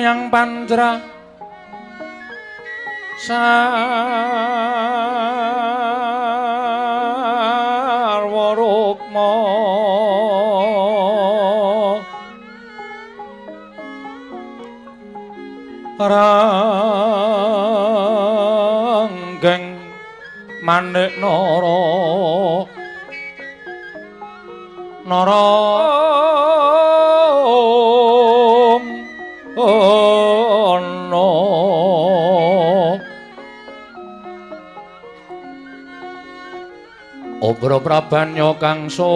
Miyang Panjra sarwa rukma ranggeng manik nara nara ana obra prabanya kangsa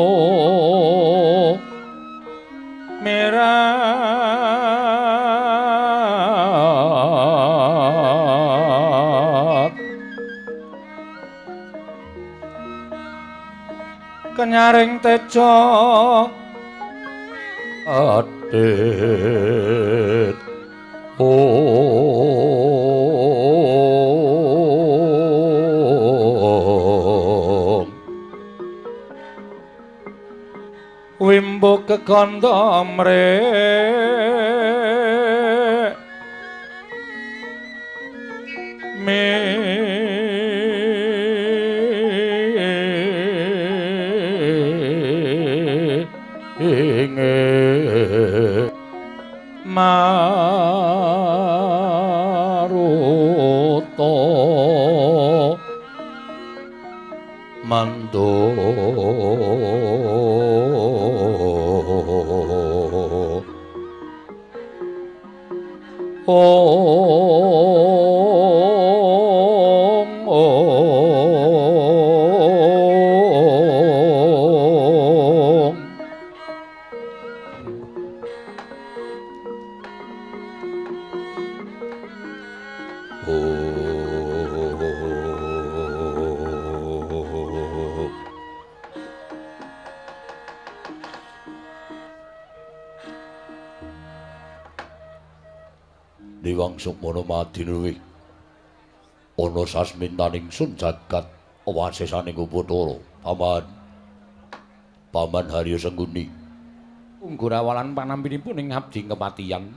merah kenyaring teja adit om wimbo kekandha mrek maruta mando om om. Diwang Sukmana madinluwih ana sasmintaning sun jagat wasesaning Upacara. Paman Paman Harya Sengguni unggurawalan panampinipun ing abdi kepatihan.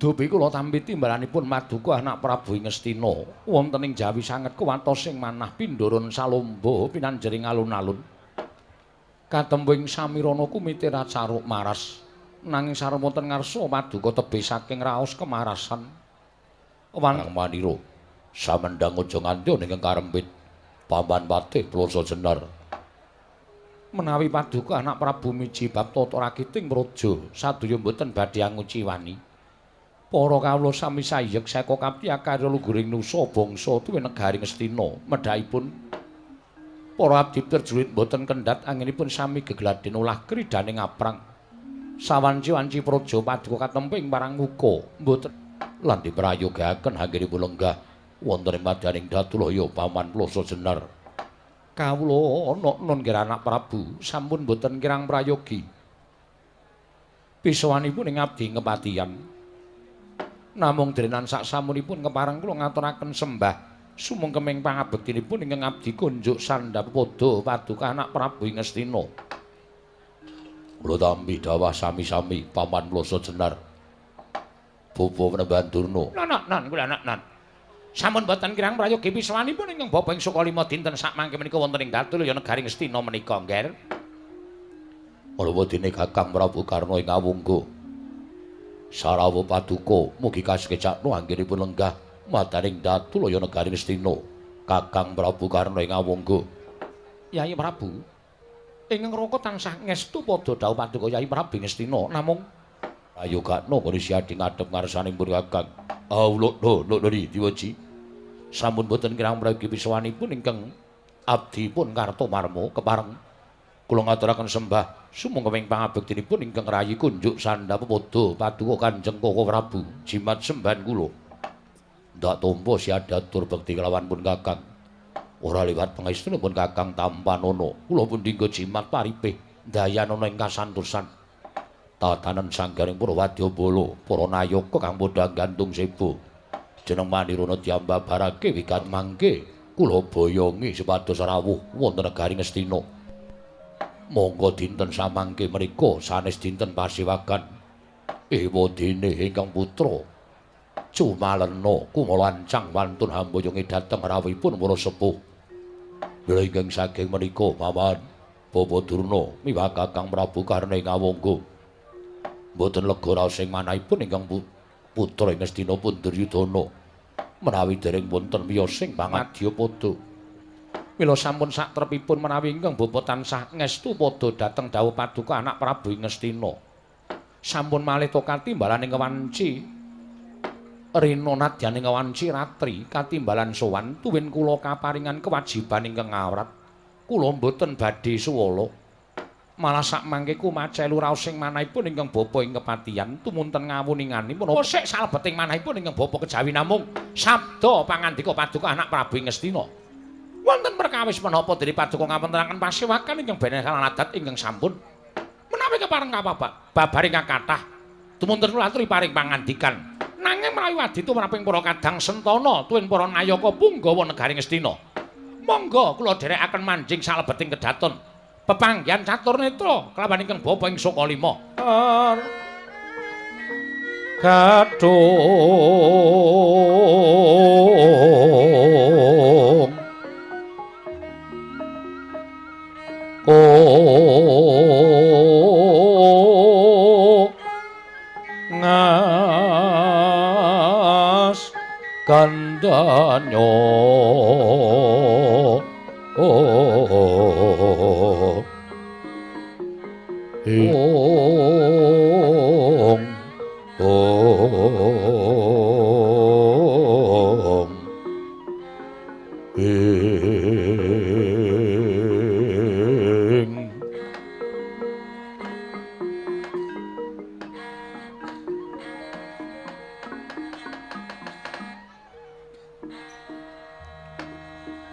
Dupi kula tampi timbalanipun maduka anak Prabu Ngastina wonten ing Jawi sanget kuwatos ing manah pindurun salomba pinanjering alun-alun. Katempu ing samirana kumitira caruk maras. Nanging sareng wonten ngarsa paduka tebih saking raos kemarasan. Wang Manira samendhang aja nganti ana ingkang karempit. Paman Patih Ploso Jenar. Menawi paduka anak Prabu miji bab tata rakiting praja sadaya mboten badhe anguciwani. Para kawula sami sayek seka kapti akarya luguring nusa bangsa tuwin negari Ngastina. Medhakipun para abdi prajurit mboten kendhat anginipun sami gegladhen olah kridhaning aprang. Sawanci-wanci praja paduka katempu ing parang muka mboten lan diprayogaaken anggenipun lenggah wonten ing madyaning Datulaya Paman Ploso Jenar. Kawula ana nun nggih anak Prabu sampun mboten kirang prayogi pisawanipun ing abdi kepatihan. Namung drenan saksamunipun kepareng kula ngaturaken sembah sumungkeming pangabektinipun ingkang abdi kunjuk sandhap padha paduka anak Prabu Ngastina. Kula tampi dawah sami-sami Paman Ploso Jenar. Bapa Penemban Durna. Nan kula nan. Sampun boten kirang prayogi pisawanipun ingkang bapa ing Sukalima dinten sakmangke menika wonten ing Datulaya negari Ngastina menika, Ngger. Alawa dene Kakang Prabu Karna ing Awungga. Sarawuh paduka mugi kasekecakno anggenipun lenggah madaning Datulaya negari Ngastina. Kakang Prabu Karna ing Awungga. Yai Prabu ingkang raka tansah ngestu padha dawuh paduka Yai Prabu Ngastina namung ayogakno kene siadi ngadhep ngarsaning pun Kakang. Awuluk lho diwaji. Sampun boten kirang prayogi pisawanipun ingkang abdipun Kartomarma kepareng kula ngaturaken sembah sumangga pangabektinipun ingkang rayi kunjuk sandhap padha paduka Kanjeng Koko Prabu jimat sembahan kula. Ndak tampa siadatur bekti kelawan pun Kakang. Ora liwat pangestunipun Kakang tampanana kula pun dinggo jimat paripih dayanana ing kasantosan. Tatanan sanggaring para wadyabala, para nayaka kang padha gantung seba. Jeneng Manirana diambabarake wigat mangke kula boyongi supados rawuh wonten negari Ngastina. Monggo dinten samangke menika sanes dinten pasiwagan. Ewadene ingkang putra Cumalena kumalancang wantun hamboyonge dhateng rawuhipun para sepuh. Mila ingkang saking menika Paman Bapa Durna miwah Kakang Prabu Karna ing awangga mboten lega raos ing manahipun ingkang putra ing Ngastina pun Duryudana menawi dereng wonten miyos ing pangadyapada. Mila sampun satrepipun menawi ingkang bapa tansah ngestu padha dhateng dawuh paduka anak Prabu ing Ngastina. Sampun malih to katimbalan ing wanci rina nadyan ing wanci ratri katimbalan sowan tuwin kula kaparingan kewajiban ingkang awrat. Kula mboten badhe suwala. Malah sakmangke kumacelu raos ing manahipun ingkang bapa ing kepatihan tumunten ngawuningani menapa sik salebeting manahipun ingkang bapa kejawi namung sabda pangandika paduka anak Prabu ing Ngastina. Wonten perkawis menapa dene paduka ngawontenaken pasewakan ingkang beneh lan adat ingkang sampun menawi kepareng kapapak babaring kathah tumunten kula aturi paring pangandikan. Nanging menawi wadita menaping para kadang sentana tuwin para nayaka punggawa negari Ngastina, monggo kula dherekaken manjing salebeting kedaton pepanggihan catur netra kelawan ingkang bapa ing Sukalima. Gadhung ngas kandanyo ong ong ing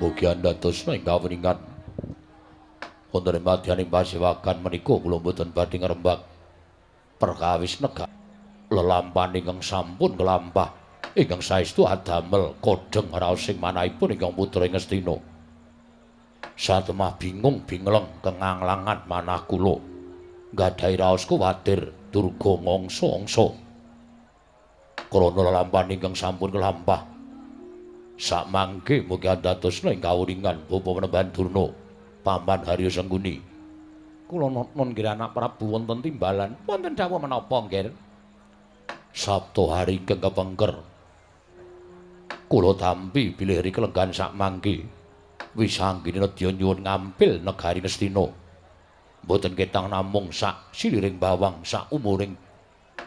mugi andhatosna ing kawuningan wonten ing madyaning pasewakan menika kula mboten badhe ngrembak perkawis negak lelampahan ingkang sampun kelampah ingkang saestu adamel kodheng raos ing manahipun ingkang putra ing Ngastina. Satemah bingung bingleng kenganglangan manah kula nggadahi raos kuwatir durga ngangsa-angsa krana lelampahan ingkang sampun kelampah. Sakmangke mugi andhatosna ing kawuningan Bapa Panembahan Durna Paman Haryo Sengkuni. Kula nun nggih anak Prabu wonten timbalan. Wonten dawuh menapa nggih? Sabta hari ingkang kepengker kula tampi bilih rikelenggan sakmangke Wisanggeni nedya nyuwun ngampil negari Ngastina. Mboten ketang namung sak siliring bawang, sak umuring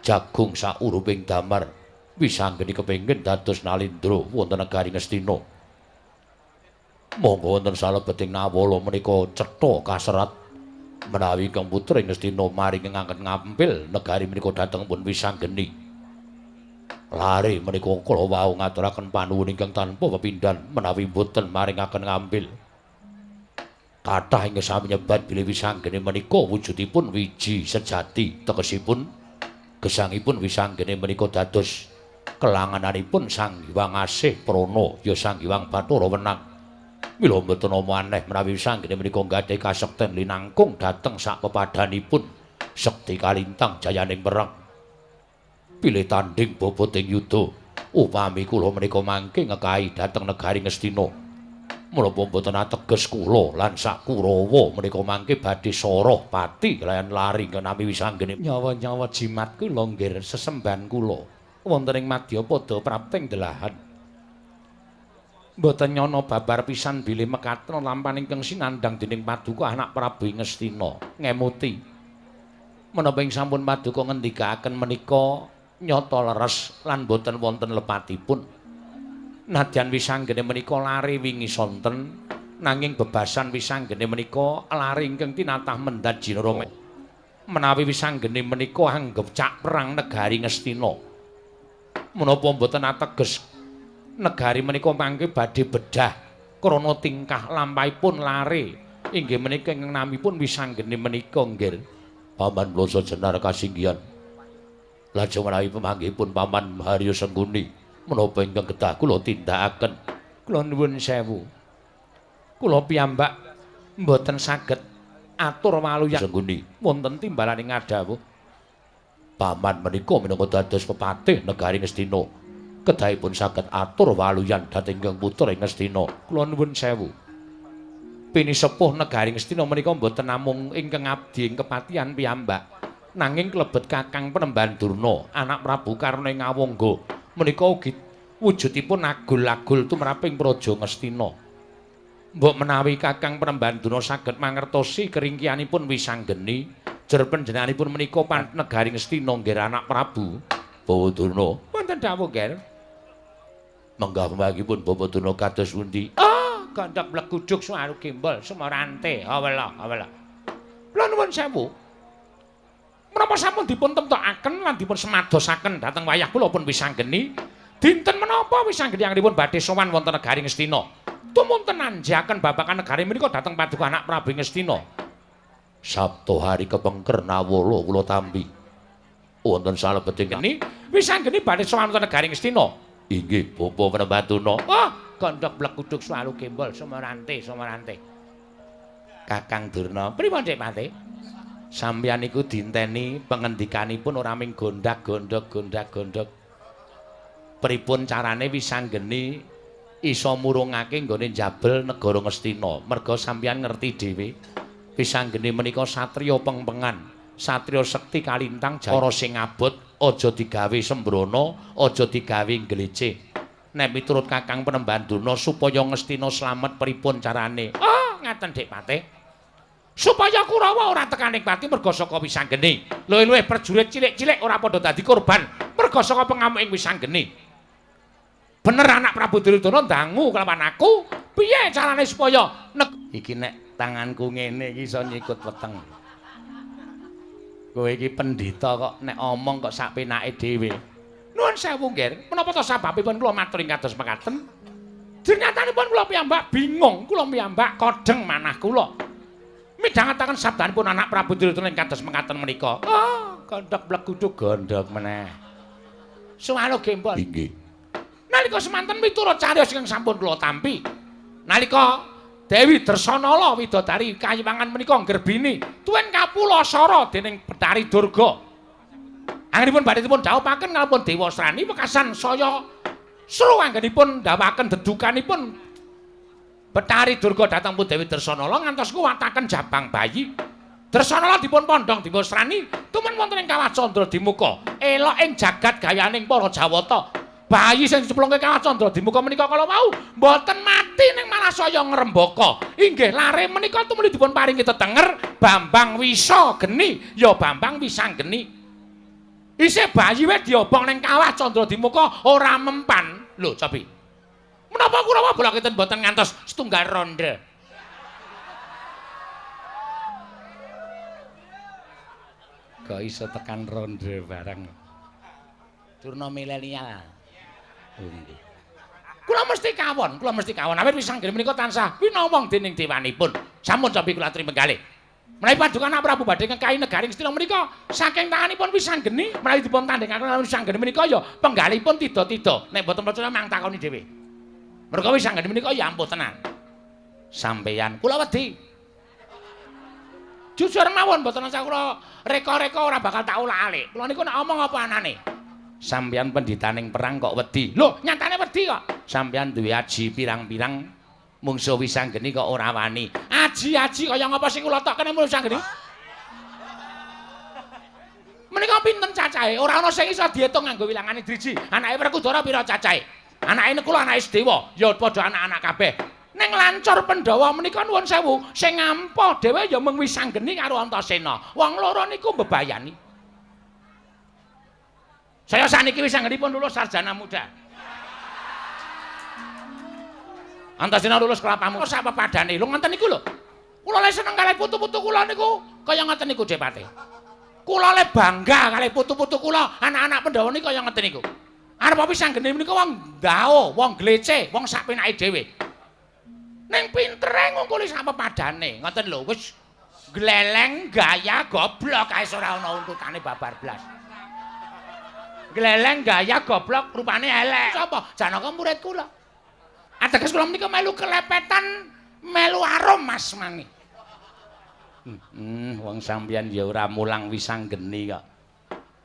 jagung, sak uruping damar. Wisanggeni kepengin dados nalindra wonten negari Ngastina. Monggo wonten salebeting nawala menika cetha kaserat menawi ingkang putra ing Ngastina maringi ngangken ngampil negari menika dhateng pun Wisanggeni. Lare menika kula wau ngaturaken panuwun ingkang tanpa pepindhan menawi mboten maringaken ngampil. Kathah ingkang sami nyebat bilih Wisanggeni menika wujudipun wiji sejati, tegesipun gesangipun Wisanggeni menika dados kelangananipun Sang Hyang Asih Prana ya Sang Hyang Bathara Wenang. Mila mboten ana aneh menawi Wisanggeni menika nggadhahi kasekten linangkung dhateng sak pepadhanipun sekti kalintang jayaning perang. Pilih tanding boboting yuda upami kula menika mangke ngekahi dhateng negari Ngastina. Menapa mboten ateges kula lan sak Kurawa menika mangke badhe soroh pati kelayan lari ngenami Wisanggeni. Nyawa-nyawa jimat kula nggih sesembahan kula wonten ing madyapada prapting delahan. Mboten nyana babar pisan bilih mekaten lampahan ingkang sinandhang dening paduka anak Prabu ing Ngastina ngemuti. Menapa ing sampun paduka ngendikaaken menika nyata leres lan boten wonten lepatipun. Nadyan Wisanggeni menika lare wingi sonten, nanging bebasan Wisanggeni menika lare ingkang tinatah mendhat jinara. Menawi Wisanggeni menika anggep cak perang negari Ngastina, menapa mboten ateges negari menika mangke badhe bedah krana tingkah lampahipun lare inggih menika ingkang namipun Wisanggeni menika nggih. Paman Blasa Jenar kasinggihan. Lajeng menawi pemanggihipun Paman Haryo Sengkuni menapa ingkang kedah kula tindakaken? Kula nuwun sewu. Kula piyambak mboten saged atur waluyan Sengkuni wonten timbalane ngadhawuh. Paman menika minangka dados pepatih negari Ngastina. Kedahipun saged atur waluyan dhateng ingkang putra ing Ngastina. Kula nuwun sewu. Pinisepuh negari Ngastina menika mboten namung ingkang abdi ing kepatihan piyambak, nanging klebet Kakang Penemban Durna, anak Prabu Karna ing Awangga. Menika ugi wujudipun agul-agul tumraping Praja Ngastina. Mbok menawi Kakang Penemban Durna saged mangertosi keringkianipun Wisanggeni, jer panjenenganipun menika pan negari Ngastina nggih anak Prabu Bawa Durna. Wonten dawuh nggih. Menggah pembagipun Bapak Durna kados pundi? Ah, gandhak bleguduk suwaru gembol sumarante. Awela, awela. Kula nuwun sewu. Menapa sampun dipun temtokaken lan dipun semadosaken dhateng wayah kula pun Wisanggeni? Dinten menapa Wisanggeni anggenipun badhe sowan wonten negari Ngastina? Tumunten nanjaken babagan negari menika dhateng paduka anak Prabu Ngastina. Sabtu hari kepengker nawala kula tampi. Wonten salebeting geni Wisanggeni badhe sowan wonten negari Ngastina. Inggih, Bapak Penemban Durna. Ah, gondhok bleguduk suwaru gembol sumarante, sumarante. Kakang Durna, pripun Dik Pati? Sampeyan niku dinteni pengendikanipun ora mung gondhak-gondhok gondhak-gondhok. Pripun carane Wisanggeni iso murungake nggone njabel negara Ngastina? Merga sampeyan ngerti dhewe. Wisanggeni menika satriya pengpengan, satriya sekti kalintang jaya sing abot, aja digawe sembrono, aja digawe ngleceh. Nek miturut Kakang Penemban Durna supaya Ngastina slamet pripun carane? Ah, ngaten Dik Patih. Supaya Kurawa ora tekaning pati merga saka Wisanggeni. Luwih-luwih prajurit cilik-cilik ora padha dadi korban merga saka pengamuk ing Wisanggeni. Bener anak Prabu Duryudana ndangu kelawan aku, piye carane supaya iki nek tanganku ngene iki iso nyikut weteng. Kowe iki pendhita kok nek omong kok sak penake dhewe. Nuwun sewu nggih, menapa to sababipun kula matur ing kados mekaten? Dinyatanipun kula piyambak bingung, kula piyambak kodheng manah kula. Midhangetaken sabdanipun anak Prabu Duryudana ing kados mekaten menika. Oh, gondhok bleguduk gondhok meneh. Suwalo gembol. Inggih. Nalika semanten miturut cariyos ingkang sampun kula tampi. Nalika Dewi Dresanala widodari kayiwangan menika nggerbini tuwin kapulasara dening Betari Durga. Anggenipun badhe dipun dhawuhaken kalampun Dewasrani wekasan saya sru anggenipun ndawaken dedukanipun Betari Durga dhateng pun Dewi Dresanala ngantos kuwataken jabang bayi. Dresanala dipun pondhong Dewasrani tumen wonten ing Kawah Candra Dimuka. Elok ing jagat gayaning para Jawata. Bayi sing diceplungke Kawah Candra Dimuka menika kala wau mboten mati ning malah saya ngrembaka. Inggih lare menika tumuli dipun paringi tetenger Bambang Wisa Geni ya Bambang Wisanggeni. Isih bayi wae diobong ning Kawah Candra Dimuka ora mempan. Lho, cobi. Menapa Kurawa bola kinten mboten ngantos setunggal ronde? Kok iso tekan ronde barang. Durna milenial. Nggih. Kula mesti kawon, kula mesti kawon. Awit Wisanggeni menika tansah winowong dening dewanipun. Sampun cobi kula aturi menggalih. Menawi paduka anak Prabu badhe ngekahi negari Ngastina menika saking tanganipun Wisanggeni, menawi dipun tandhingaken kaliyan Wisanggeni menika ya penggalihipun tida-tida. Nek mboten percaya mang takoni dhewe. Merga Wisanggeni menika ya ampuh tenan. Sampeyan kula wedi. Jujur mawon mboten usah kula reka-reka ora bakal tak ulak-alik. Kula niku nek omong apa anane. Sampeyan pendhitaning perang kok wedi. Lho, nyatane wedi kok. Sampeyan duwe aji pirang-pirang mungsuh Wisanggeni kok ora wani. Aji-aji kaya ngapa sing kula tokkene Wisanggeni? Menika pinten cacahe? Ora ana sing iso diitung nganggo wilangane driji. Anake Werkudara pira cacahe? Anake Nekula, anake Sedewa, ya padha anak-anak kabeh. Ning lancur Pandhawa menika nuwun sewu, sing ngampa dhewe ya mung Wisanggeni karo Antasena. Wong loro niku mbebayani. Saya saniki Wisanggenipun lulus sarjana muda. Antasena lulus kelapa muda sak pepadane. Lho ngoten niku lho. Kula le seneng kalih putu-putu kula niku kaya ngoten niku Depate. Kula le bangga kalih putu-putu kula, anak-anak Pandhawa niku kaya ngoten niku. Arep Wisanggeni menika wong ndao, wong glece, wong sak penake dhewe. Ning pintere ngungkuli sak pepadane. Ngoten lho, wis gleleng gaya goblok kae ora ana untutane babar blas. Gleleng gaya goblok rupane elek. Sapa? Janaka murid kula. Ateges kula menika melu kelepetan, melu arum Mas Mani. Wong sampeyan ya ora mulang Wisanggeni kok.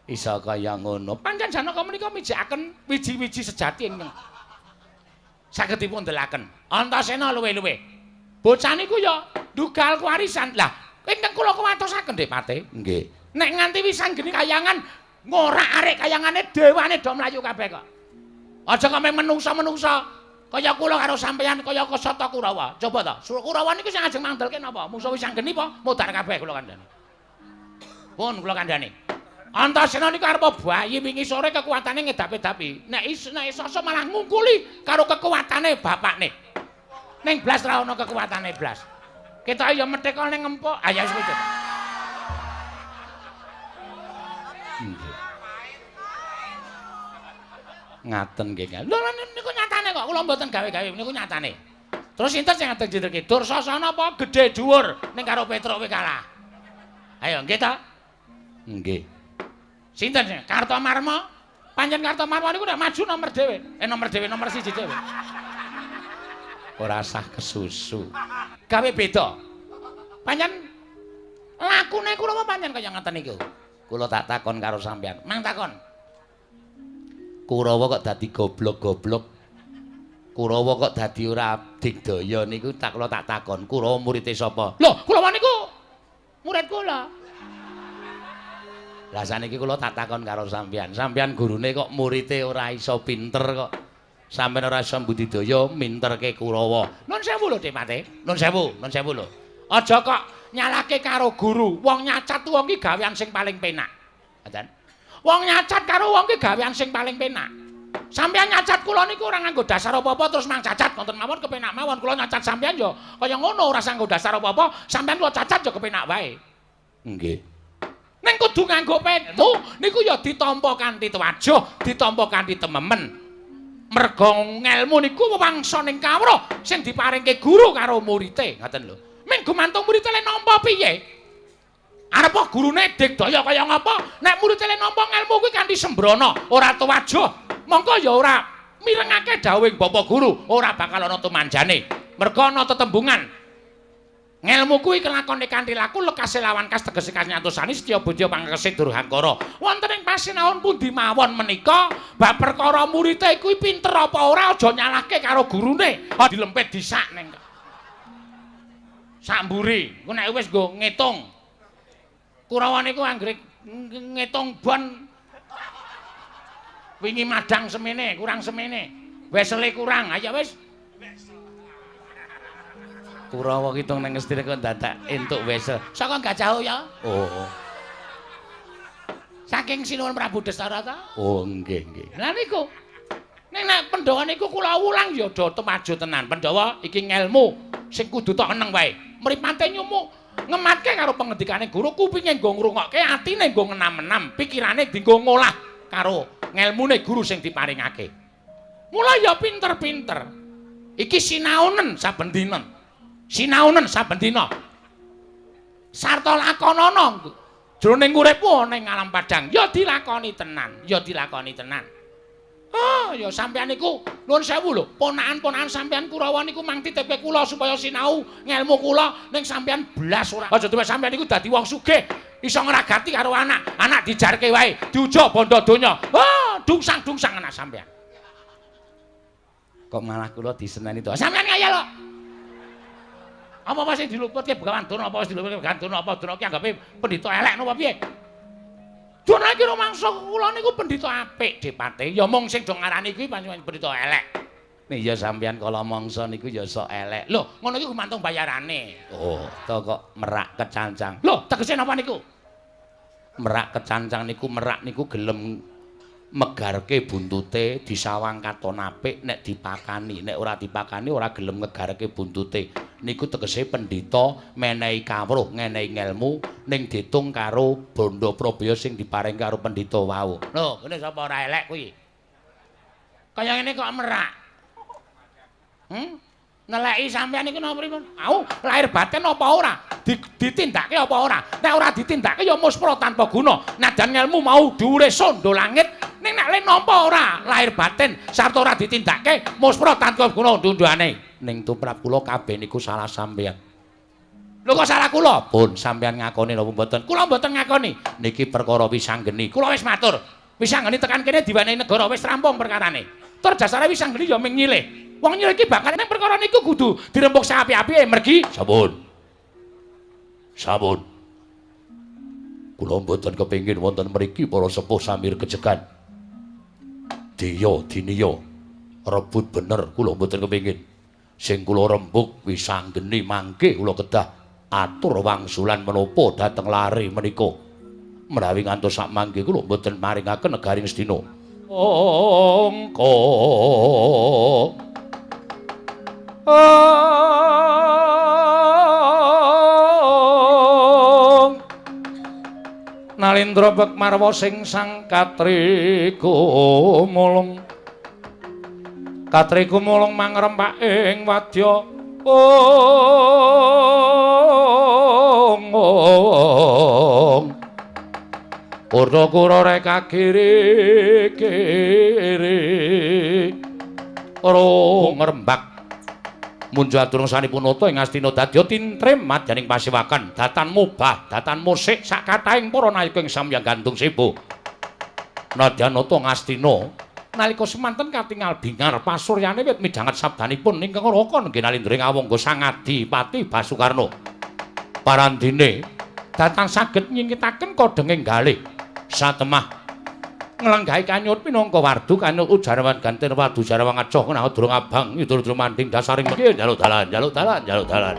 Isa kaya ngono. Pancen Janaka menika mijikaken wiji-wiji sejati ingkang saged dipun delaken. Antasena luwe-luwe. Bocah niku ya ndugal kewarisan. Lah, ingkang kula kuwatosaken Dik Pate. Nggih. Nek nganti wisanggeni kayangan ngorak-arik kayangane dewane do mlayu kabeh kok. Aja kok menungsa-menungsa kaya kula karo sampeyan kaya Sata Kurawa. Coba ta, Kurawa niku sing ajeng mangdelke napa? Mungsuh wisanggeni apa? Modar kabeh kula kandhani. Pun kula kandhani. Antasena niku arep bayi wingi sore kekuatane ngedap-edapi. Nek iso malah ngungkuli karo kekuatane bapakne. Ning blas ra ono kekuatane blas. Ketok ya methek ning ngempuk. Ah ya wis kuwi. Nggih. Ngaten nggih. Lho niku nyatane kok kula mboten gawe-gawe niku nyatane. Terus sinten sing ngadeg jenenge? Dursasana apa gedhe dhuwur ning karo Petruk kowe kalah. Ayo nggih ta? Nggih. Sinten sing Kartomarma? Pancen Kartomarma niku nek maju nomor dhewe. Nomor dhewe nomor 1 dhewe. Ora sah kesusu. Gawe beda. Pancen lakune kula pancen kaya ngeten niku. Kula tak takon karo sampeyan. Mang takon. Kurawa kok dadi goblok-goblok. Kurawa kok dadi ora digdaya niku tak kula tak takon. Kurawa murite sapa? Lho, Kurawa niku murid kula. Lah saniki kula tak takon karo sampeyan. Sampeyan gurune kok murite ora iso pinter kok. Sampeyan ora iso mbudidaya minterke Kurawa. Nun sewu lho, Dik Pate. Nun sewu, nun sewu lho. Aja kok nyalahke karo guru. Wong nyacat wong ki gawean sing paling penak. Ngoten. Wong nyacat karo wong ki gawean sing paling penak. Sampeyan nyacat kula niku ora nganggo dasar apa-apa terus mang cacat ngoten mawon kepenak mawon. Kula nyacat sampeyan ya kaya ngono ora nganggo dasar apa-apa, sampeyan kula cacat ya kepenak wae. Nggih. Ning kudu nganggo petu niku ya ditampa kanthi tuwajuh, ditampa kanthi tememen. Merga ngelmu niku wewangsa ning kawruh sing diparingke guru karo murite, ngoten lho. Ming gumantung murite le nampa piye? Arep gurune digdaya kaya ngapa? Nek murite le nampa ngelmu kuwi kanthi sembrono, ora tuwajuh, mongko ya ora mirengake dawuhing bapak guru, ora bakal ana tumanjane. Merga ana tetembungan. Ngelmu kuwi kelakone kanthi laku lekase lawan kas tegese kanyatosani setya bodya pangkese durhangkara. Wonten ing pasinaon pundi mawon menika bab perkara murite kuwi pinter apa ora aja nyalahke karo gurune. Dilempit disak ning sak mburi. Ku nek wis nggo ngitung. Kurawa niku anggere ngitung bon wingi madang semene, kurang semene. Wesele kurang, ayo wis. Kurawa kitung nang ngestine kok dadak entuk wesel. Saka Gajah ya? Oh. Saking Sinuwun Prabu Dasarata? Oh, nggih, nggih. Lah niku. Ning nek Pandhawa niku kula wulang ya do temaju tenan. Pandhawa iki ngelmu sing kudu tok eneng wae. Mripate nyumuk ngematke karo pengendikane guru, kupinge nggo ngrungokke, atine nggo ngenam-enam, pikirane dienggo ngolah karo ngelmune guru sing diparingake. Mula ya pinter-pinter. Iki sinaonen saben dina. Sinaunen saben dina. Sarta lakonana jroning uripmu ana ing alam padhang, ya dilakoni tenan, ya dilakoni tenan. Oh, ya sampeyan niku nuwun sewu lho, ponakan-ponakan sampeyan Kurawa niku mang titipe kula supaya sinau ngelmu kula ning sampeyan blas ora. Aja tuwa sampeyan niku dadi wong sugih, iso ngragati karo anak, anak dijarke wae, diuja bondo donya. Oh, dungsang-dungsang anak sampeyan. Kok malah kula diseneni to? Sampeyan ngayal kok. Apa sing diluputke Begawan Durna, apa sing diluputke Begawan Durna, apa Durna ki anggape pendhita elek napa piye? Durna iki rumangsa kula niku pendhita apik, Depate. Ya mung sing do ngarani kuwi pancen pendhita elek. Nek ya sampeyan kala mangsa niku ya sok elek. Lho, ngono iki gumantung bayarane. Oh, to kok merak kecancang. Lho, tegese napa niku? Merak kecancang niku merak niku gelem megarke buntute disawang katon apik nek dipakani, nek ora dipakani ora gelem ngegarke buntute. Niku tegese pendhita menehi kawruh, ngenehi ngelmu ning ditung karo bondo probaya sing diparing karo pendhita wau. Lho, ngene sapa ora elek kuwi? Kaya ngene kok merak. Neleki sampean niku napa pripun? Au, lahir batin apa ora? Ditindakake apa ora? Nek ora ditindakake ya muspra tanpa guna. Nadan ngelmu mau dhuwure sondo langit, ning nek le nampa ora lahir batin sarta ora ditindakake muspra tanpa guna unduhane. Ning tumrap kula kabeh niku salah sampean. Lho kok salah kula? Pun sampeyan ngakoni napa mboten? Kula mboten ngakoni. Niki perkara Wisanggeni. Kula wis matur. Wisanggeni tekan kene diwenehi negara wis rampung perkarane. Tur jasare Wisanggeni ya ming nyilih. Wong nyilih iki bakal ning perkara niku kudu dirembug sak apik-apike mergi. Sampun. Sampun. Kula mboten kepengin wonten mriki para sepuh samir kejegan. Diya diniya rebut bener kula mboten kepengin. Sing kula rembug Wisanggeni mangke kula kedah atur wangsulan menapa dhateng lare menika. Menawi ngantos sak mangke kula mboten maringaken negaring sedina. Ongko. Nalindra Bekmarwa sing sang katriku mulung. Katriku mulung mangrempak ing wadya. Ong. Kura-kura reka kiri kiri. Ora ngrembak. Munjo aturung sanipun nata ing Astina dadya tintrem madyaning pasewakan datan mubah datan musik sakatahing para nayaka ing samyang gantung sebo. Nadyan nata Ngastina nalika semanten katingal bingar pasuryane wit midhanget sabdanipun ingkang raka nggih nalindra ing awangga Sang Adipati Basukarna. Parandene datan saged nyingkitaken kodhenging galih satemah nglenggahi kanyut minangka wardu kanyut ujarawan ganten wadu jarawang acoh menawa durung abang yudra manding dasaring mekih njaluk dalan njaluk dalan njaluk dalan.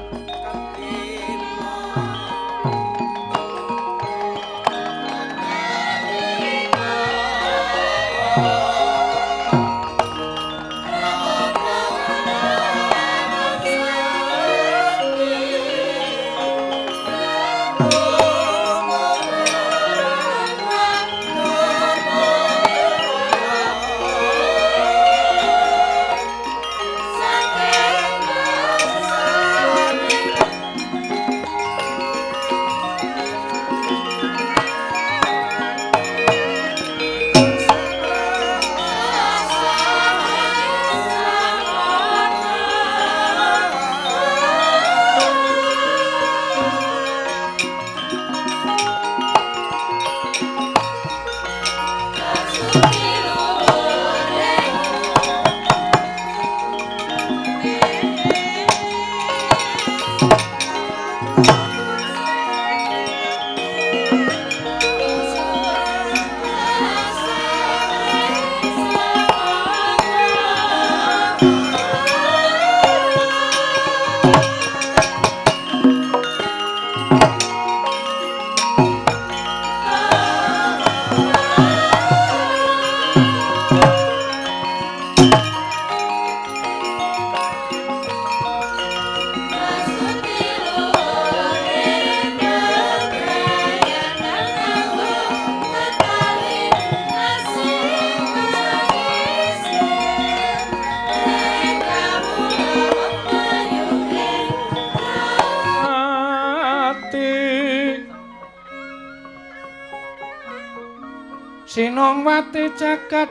Sinongwati jagat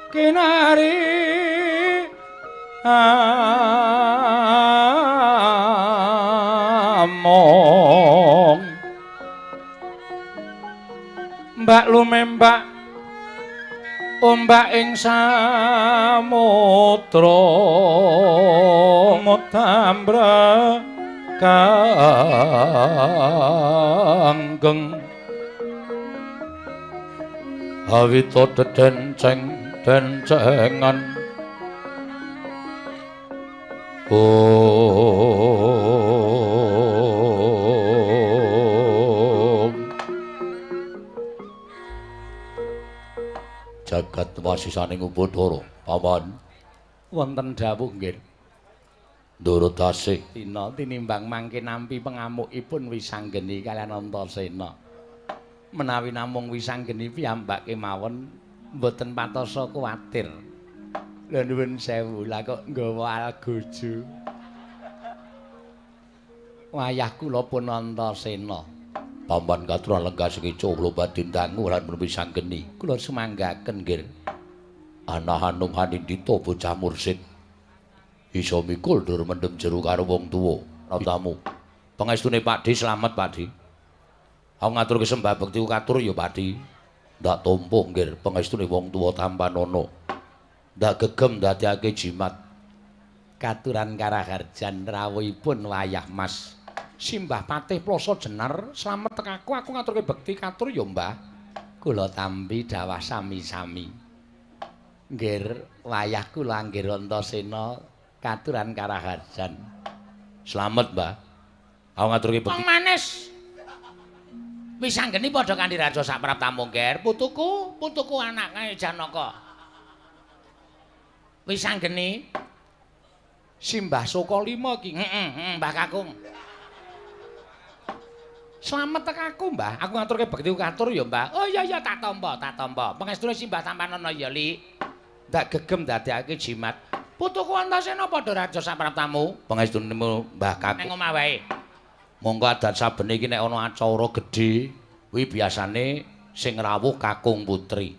kinari among mbak lumembak ombak ing samudra mutambra kanggeng awita dedenceng dencengan. Om jagat wasisaning Umbadara paman wonten dawuh nggih Ndara tasih dina tinimbang mangke nampi pengamukipun Wisanggeni kaliyan Antasena. Menawi namung Wisanggeni piyambak kemawon mboten patosa kuwatir. Lha nuwun sewu, lah kok nggawa algojo. Wayah kula pun Antasena. Paman katuran lenggah sekica kula badhe dangu lan Wisanggeni. Kula sumanggaken nggih. Ana Hanum Hanindita bocah mursid. Isa mikul dur mendem jero karo wong tuwa. Natamu. Pangestune Pakdhe slamet Pakdhe. Aku ngaturke sembah bektiku katur ya Pakdhe. Ndak tampa nggir pangestune wong tuwa tampanana. Ndak gegem ndadekake jimat. Katuran karaharjan rawuhipun wayah Mas. Simbah Patih Ploso Jenar slamet tekaku, aku ngaturke bekti katur ya Mbah. Kula tampi dawah sami-sami. Nggir wayah kula anggir Antasena katuran karaharjan. Slamet Mbah. Aku ngaturke bekti. Wong manis. Wis anggeni padha kanthi raja sapraptamu nggir, putuku, putuku anake Janaka. Wis anggeni Simbah Sukalima iki. Heeh, Mbah Kakung. Slamet tekaku, Mbah. Aku ngaturke bekti katur ya, Mbah. Oh iya iya tak tampa, tak tampa. Pangestune Simbah tampanana ya, Li. Ndak gegem ndadekake jimat. Putuku Antasena padha raja sapraptamu. Pangestune Mbah Kakung. Nang omah wae. Monggo adat saben iki nek ana acara gedhe, kuwi biasane sing rawuh Kakung Putri.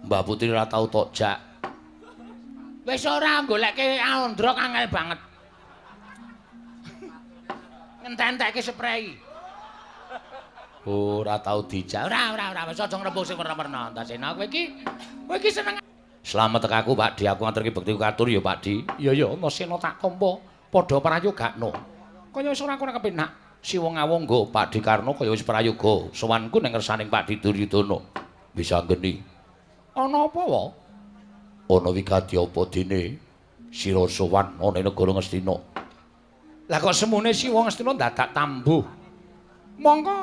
Mbah Putri ora tau tok jak. Wis ora goleke androk angel banget. Ngententekke sprei. Ora tau dijak. Ora ora ora wis aja ngrembug sing werna-werna Antasena kowe iki. Kowe iki seneng. Slamet tekaku Pakdhe, aku ngaturke bekti katur ya Pakdhe. Iya ya Antasena tak tampa padha prayogakno. Kaya wis ora kurang kepenak. Siwa ngawangga Pakdhe Karna kaya wis prayoga. Sowanku ning ngersaning Pakdhe Duryudana. Bisa nggeni. Ana apa wae? Ana wigati apa dene sira sowan ana ing negara Ngastina. Lah kok semune Siwa Ngastina dadak tambuh. Mongko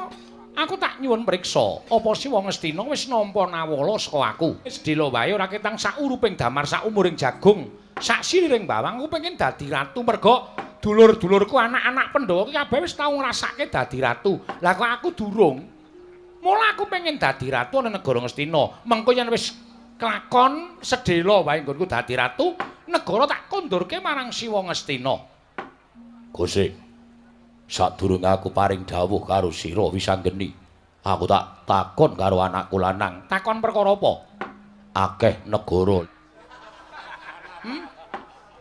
aku tak nyuwun priksa, apa Siwa Ngastina wis nampa nawala saka aku. Wis dela wae ora ketang sak uruping damar sak umuring jagung, sak siliring bawang aku pengen dadi ratu merga dulur-dulurku anak-anak Pandhawa ki kabeh wis tau ngrasake dadi ratu. Lah kok aku durung. Mula aku pengen dadi ratu ana negara Ngastina. Mengko yen wis kelakon sedhela wae nggonku dadi ratu, negara tak kondurke marang Siwa Ngastina. Gosik, sadurunge aku paring dawuh karo sira Wisanggeni, aku tak takon karo anakku lanang. Takon perkara apa? Akeh negara.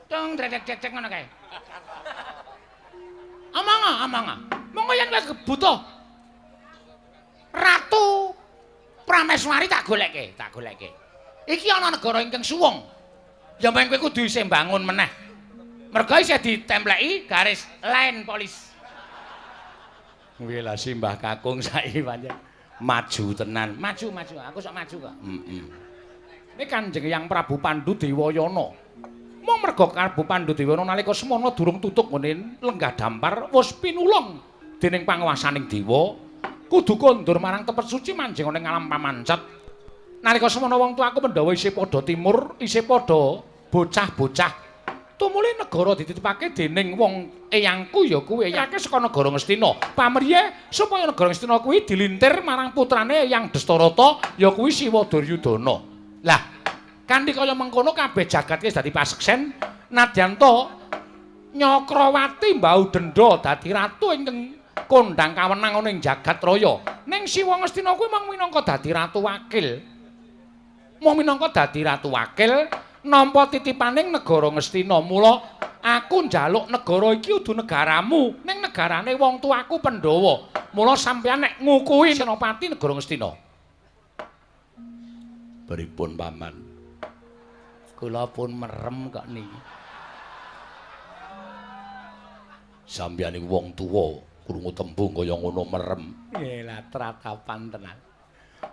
Tung dredeg-dredeg ngono kae. Omong, omong. Monggo yen kowe butuh Ratu Prameswari tak goleke, tak goleke. Iki ana negara ingkang suwung. Ya meng kowe kudu isih mbangun meneh. Merga isih ditempleki garis line polis. Nggih lah Simbah Kakung saiki pancen maju tenan. Maju maju, aku sok maju kok. Heeh. Ini Kanjeng Hyang Prabu Pandu Dewayana. Mung merga Prabu Pandu Dewayana nalika semana durung tutuk nggone lenggah dampar wis pinulung dening panguwasaning dewa, kudu kondur marang tepet suci manjing ana ing alam pamancet. Nalika semana wong tuaku Pandhawa isih padha timur, isih padha bocah-bocah. Tumuli negara dititipake dening wong eyangku ya kuwi eyangke saka negara Ngastina. Pamriye supaya negara Ngastina kuwi dilintir marang putrane Eyang Destarata ya kuwi Siwa Duryudana. Lah, kanthi kaya mengkono kabeh jagat wis dadi paseksen nadyan to Nyakrawati mbau denda dadi ratu ingkang kondhang kawenang ana ing jagat raya. Ning Siwa Ngastina kuwi mung minangka dadi ratu wakil. Mung minangka dadi ratu wakil nampa titipaning negara Ngastina. Mula aku njaluk negara iki udu negaramu, ning negarane wong tuaku Pandhawa. Mula sampeyan nek ngukuhi senopati negara Ngastina. Pripun paman? Kula pun merem kok niki. Sampeyan iku wong tuwa, krungu tembung kaya ngono merem. Nggih lah tratapan tenan.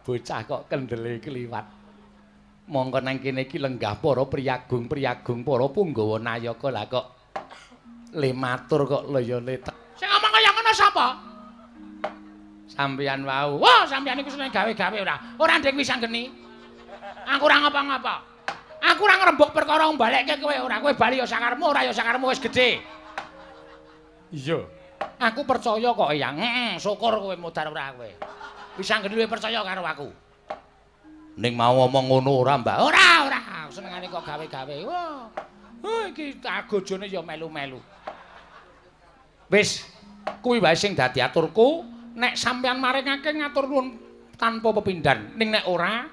Bocah kok kendele kliwat. Mongko nang kene iki lenggah para priyagung-priyagung para punggawa nayaka lah kok le matur kok lho ya le. Sing ngomong kaya ngono sapa? Sampeyan wau. Wah, sampeyan iku seneng gawe-gawe ora. Ora ndek wis anggeni. Aku ora ngapa-ngapa. Aku ora ngrembug perkara mbalekke kowe ora. Kowe bali ya sakarepmu, ora ya sakarepmu wis gedhe. Iya. Aku percaya kok Eyang. Heeh, syukur kowe modar ora kowe. Wis anggeni luwih percaya karo aku. Ning mau ngomong ngono ora, Mbak? Ora, ora. Senengane kok gawe-gawe. Wah. Iki agojone ya melu-melu. Wis, kuwi wae sing dadi aturku. Nek sampeyan maringake ngatur nuwun tanpa pepindhan. Ning nek ora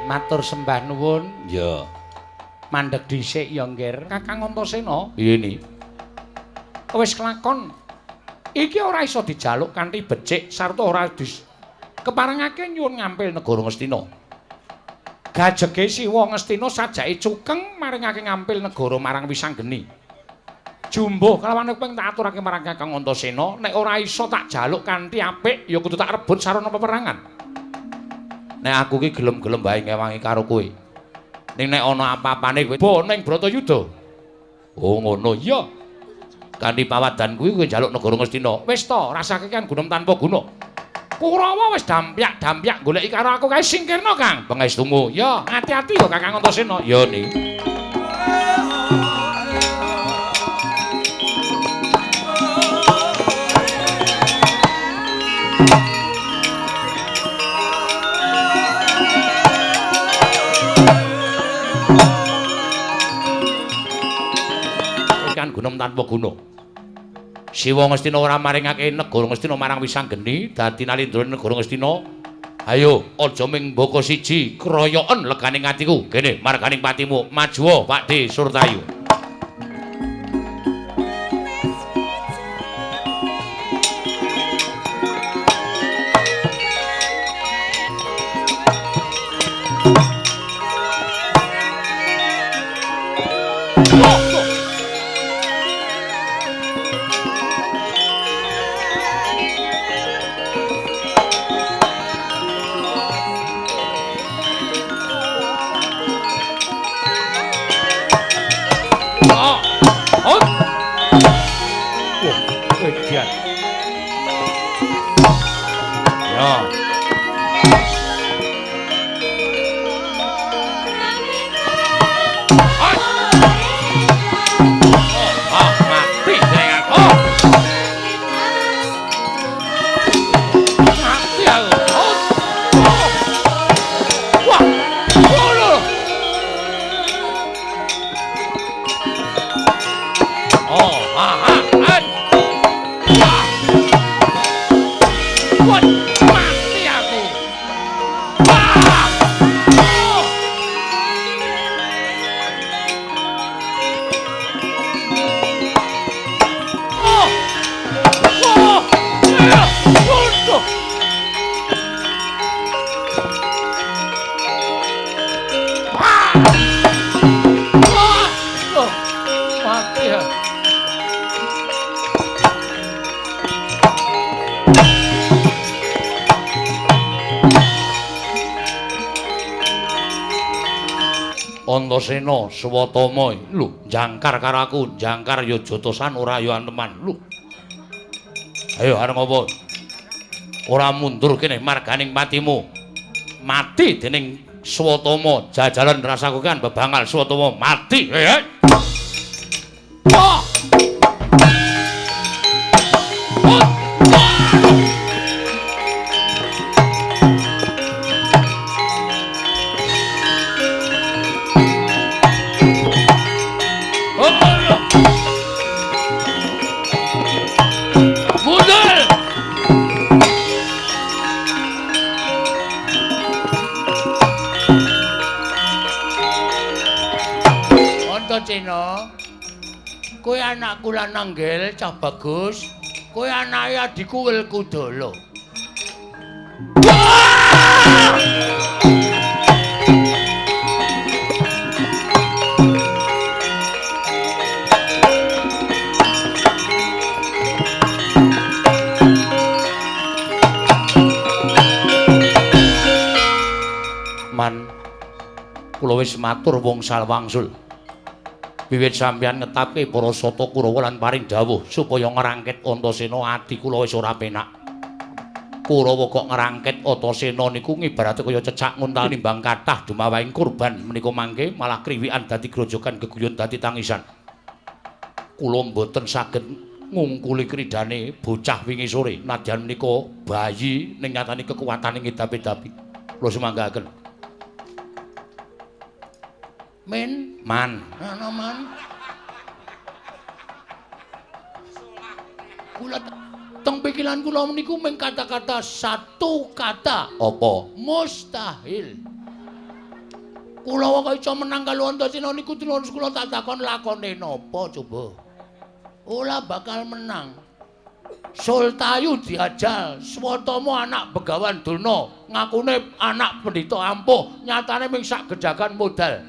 Matur sembah nuwun. Ya. Mandeg dhisik ya, Nggir. Kakang Antasena. Piye ni? Wis kelakon. Iki ora iso dijaluk kanthi becik sarta ora keparengake nyuwun ngampil negara Ngastina. Gajege Siwa Ngastina sajake cukeng maringake ngampil negara marang Wisanggeni. Jumbuh kalawan ping tak aturake marang Kakang Antasena, nek ora iso tak jaluk kanthi apik ya kudu tak rebut sarana peperangan. Nek aku ki gelem-gelem wae ngewangi karo kowe. Ning nek ana apa-apane kowe bo ning Bratayuda. Oh ngono iya. Kanthi pawadan kuwi kowe njaluk negara Ngastina. Wis to, rasake kan gunem tanpa guna. Kurawa wis dampyak-dampyak goleki karo aku kae singkirna, Kang. Pangestumu. Ya, ati-ati ya Kakang Antasena. Ya ni. Kan gunem tanpa guna. Siwa Ngastina ora maringake negara Ngastina marang Wisanggeni, dadi nalindra negara Ngastina. Ayo, aja ming mbaka siji, kroyoken leganing atiku. Kene marganing patimu, majuwa Pakde Surtayu. Antasena Swatama lho jangkar karo aku, jangkar ya jotosan ora ya aneman lho. Ayo arep ngopo? Ora mundur kene marganing patimu. Mati dening Swatama, jajalan rasaku kan bebangal Swatama mati. Hei. Wah. Kowe anakku lanang gel cah bagus. Kowe anake adikku Welkudala. Man, kula wis matur wong salwangsul. Wiwit sampeyan ngetapke para sata Kurawa lan paring dawuh supaya ngrangkit Antasena, ati kula wis ora penak. Kurawa kok ngrangkit Antasena niku ngibarate kaya cecak nguntal nimbang kathah dumawahing kurban menika mangke malah kriwikan dadi grojogan geguyon dadi tangisan. Kula mboten saged ngungkuli kridane bocah wingi sore nadyan menika bayi ning nyatane kekuatane ngedapi-dapi. Kula sumanggaaken. Men, man, ana man. Kula teng pikiran kula niku mung kata-kata satu kata. Apa? Mustahil. Kulawa kok iso menang karo Antasena niku terus kula tak takon lakone napa coba. Ora bakal menang. Sultayu diajal, Swatama anak Begawan Durna, ngakune anak pendhita ampuh, nyatane ming sak gejagan modal.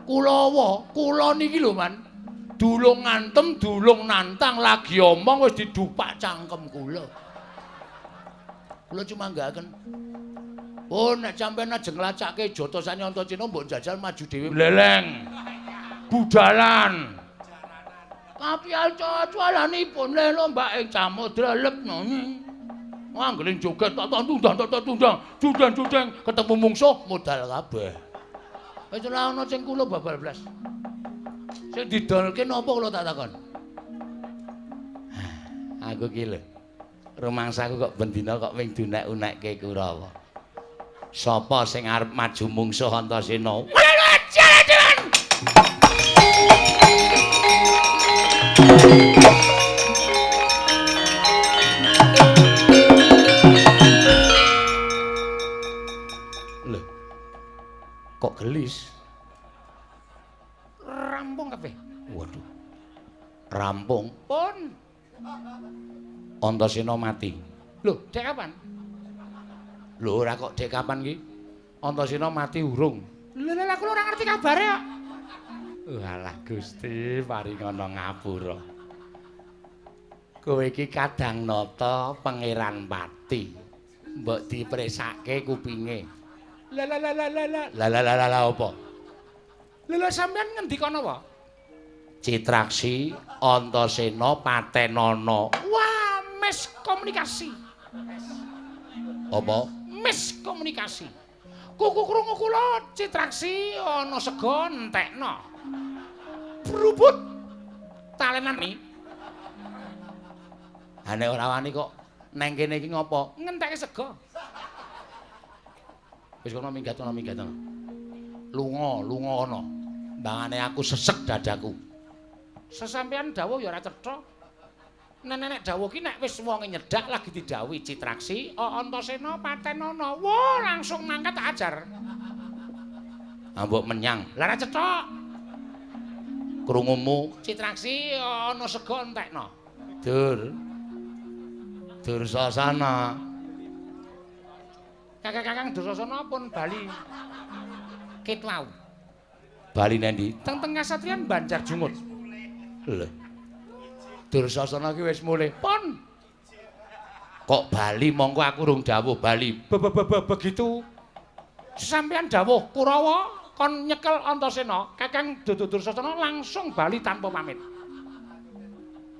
Kulawa, kula niki lho, Man. Dulung ngantem, dulung nantang, lagi omong wis didupak cangkem kula. Kula cuma nggaaken. Oh, nek sampeyan ajeng nglacake jotosane Antasena mbok jajal maju dhewe mleleng. Budalan. Kapial cualanipun lelo mbak ing samudra lepno. Anggere joget tak tundang tak tundang, judang-judang ketemu mungsuh modal kabeh. Wis ora ana sing kula babal blas. Sing didolke napa kula tak takon? Aku ki lho. Rumangsaku kok bendina kok wing dunek-unekke Kurawa. Sapa sing arep maju mungsuh Antasena? Lho. Kok gelis? Rampung kabeh. Waduh. Rampung. Pun. Antasena mati. Lho, dek kapan? Lho ora kok dek kapan ki? Antasena mati urung. Lho lha aku ora ngerti kabare kok. Walah Gusti paringana ngapura. Kowe iki kadang nata Pangeran Pati. Mbok dipresake kupinge. La la la la la la. La la la la apa? Lha lha sampean ngendika napa? Citraksi Antasena patenana. Wah, miskomunikasi. Apa? Miskomunikasi. Kuku krungu kula Citraksi ana sega entekno. Brubut talenan ni. Ha nek ora wani kok neng kene iki ngopo? Ngenteke sega. Wis kono minggat kono minggat kono. Lunga, lunga kono. Mbangane aku sesek dadaku. Sesampean dawuh ya ora cetha. Nek dawuh ki nek wis wonge nyedhak lagi didhawuhi Citraksi, Antasena patenana. Wah, langsung mangkat tak ajar. Ambok menyang. Lah ora cetha. Krungumu Citraksi ana sega entekno. Dur. Dursasana. Kakang-kakang Dursasana pun bali. Ket wau. Bali nendi? Teng teng kasatriyan Banjar Jungut. Lho. Dursasana ki wis mulih. Pun. Kok bali mongko aku rung dawuh bali. Begitu sampeyan dawuh Kurawa kon nyekel Antasena, Kakang Dursasana langsung bali tanpa pamit.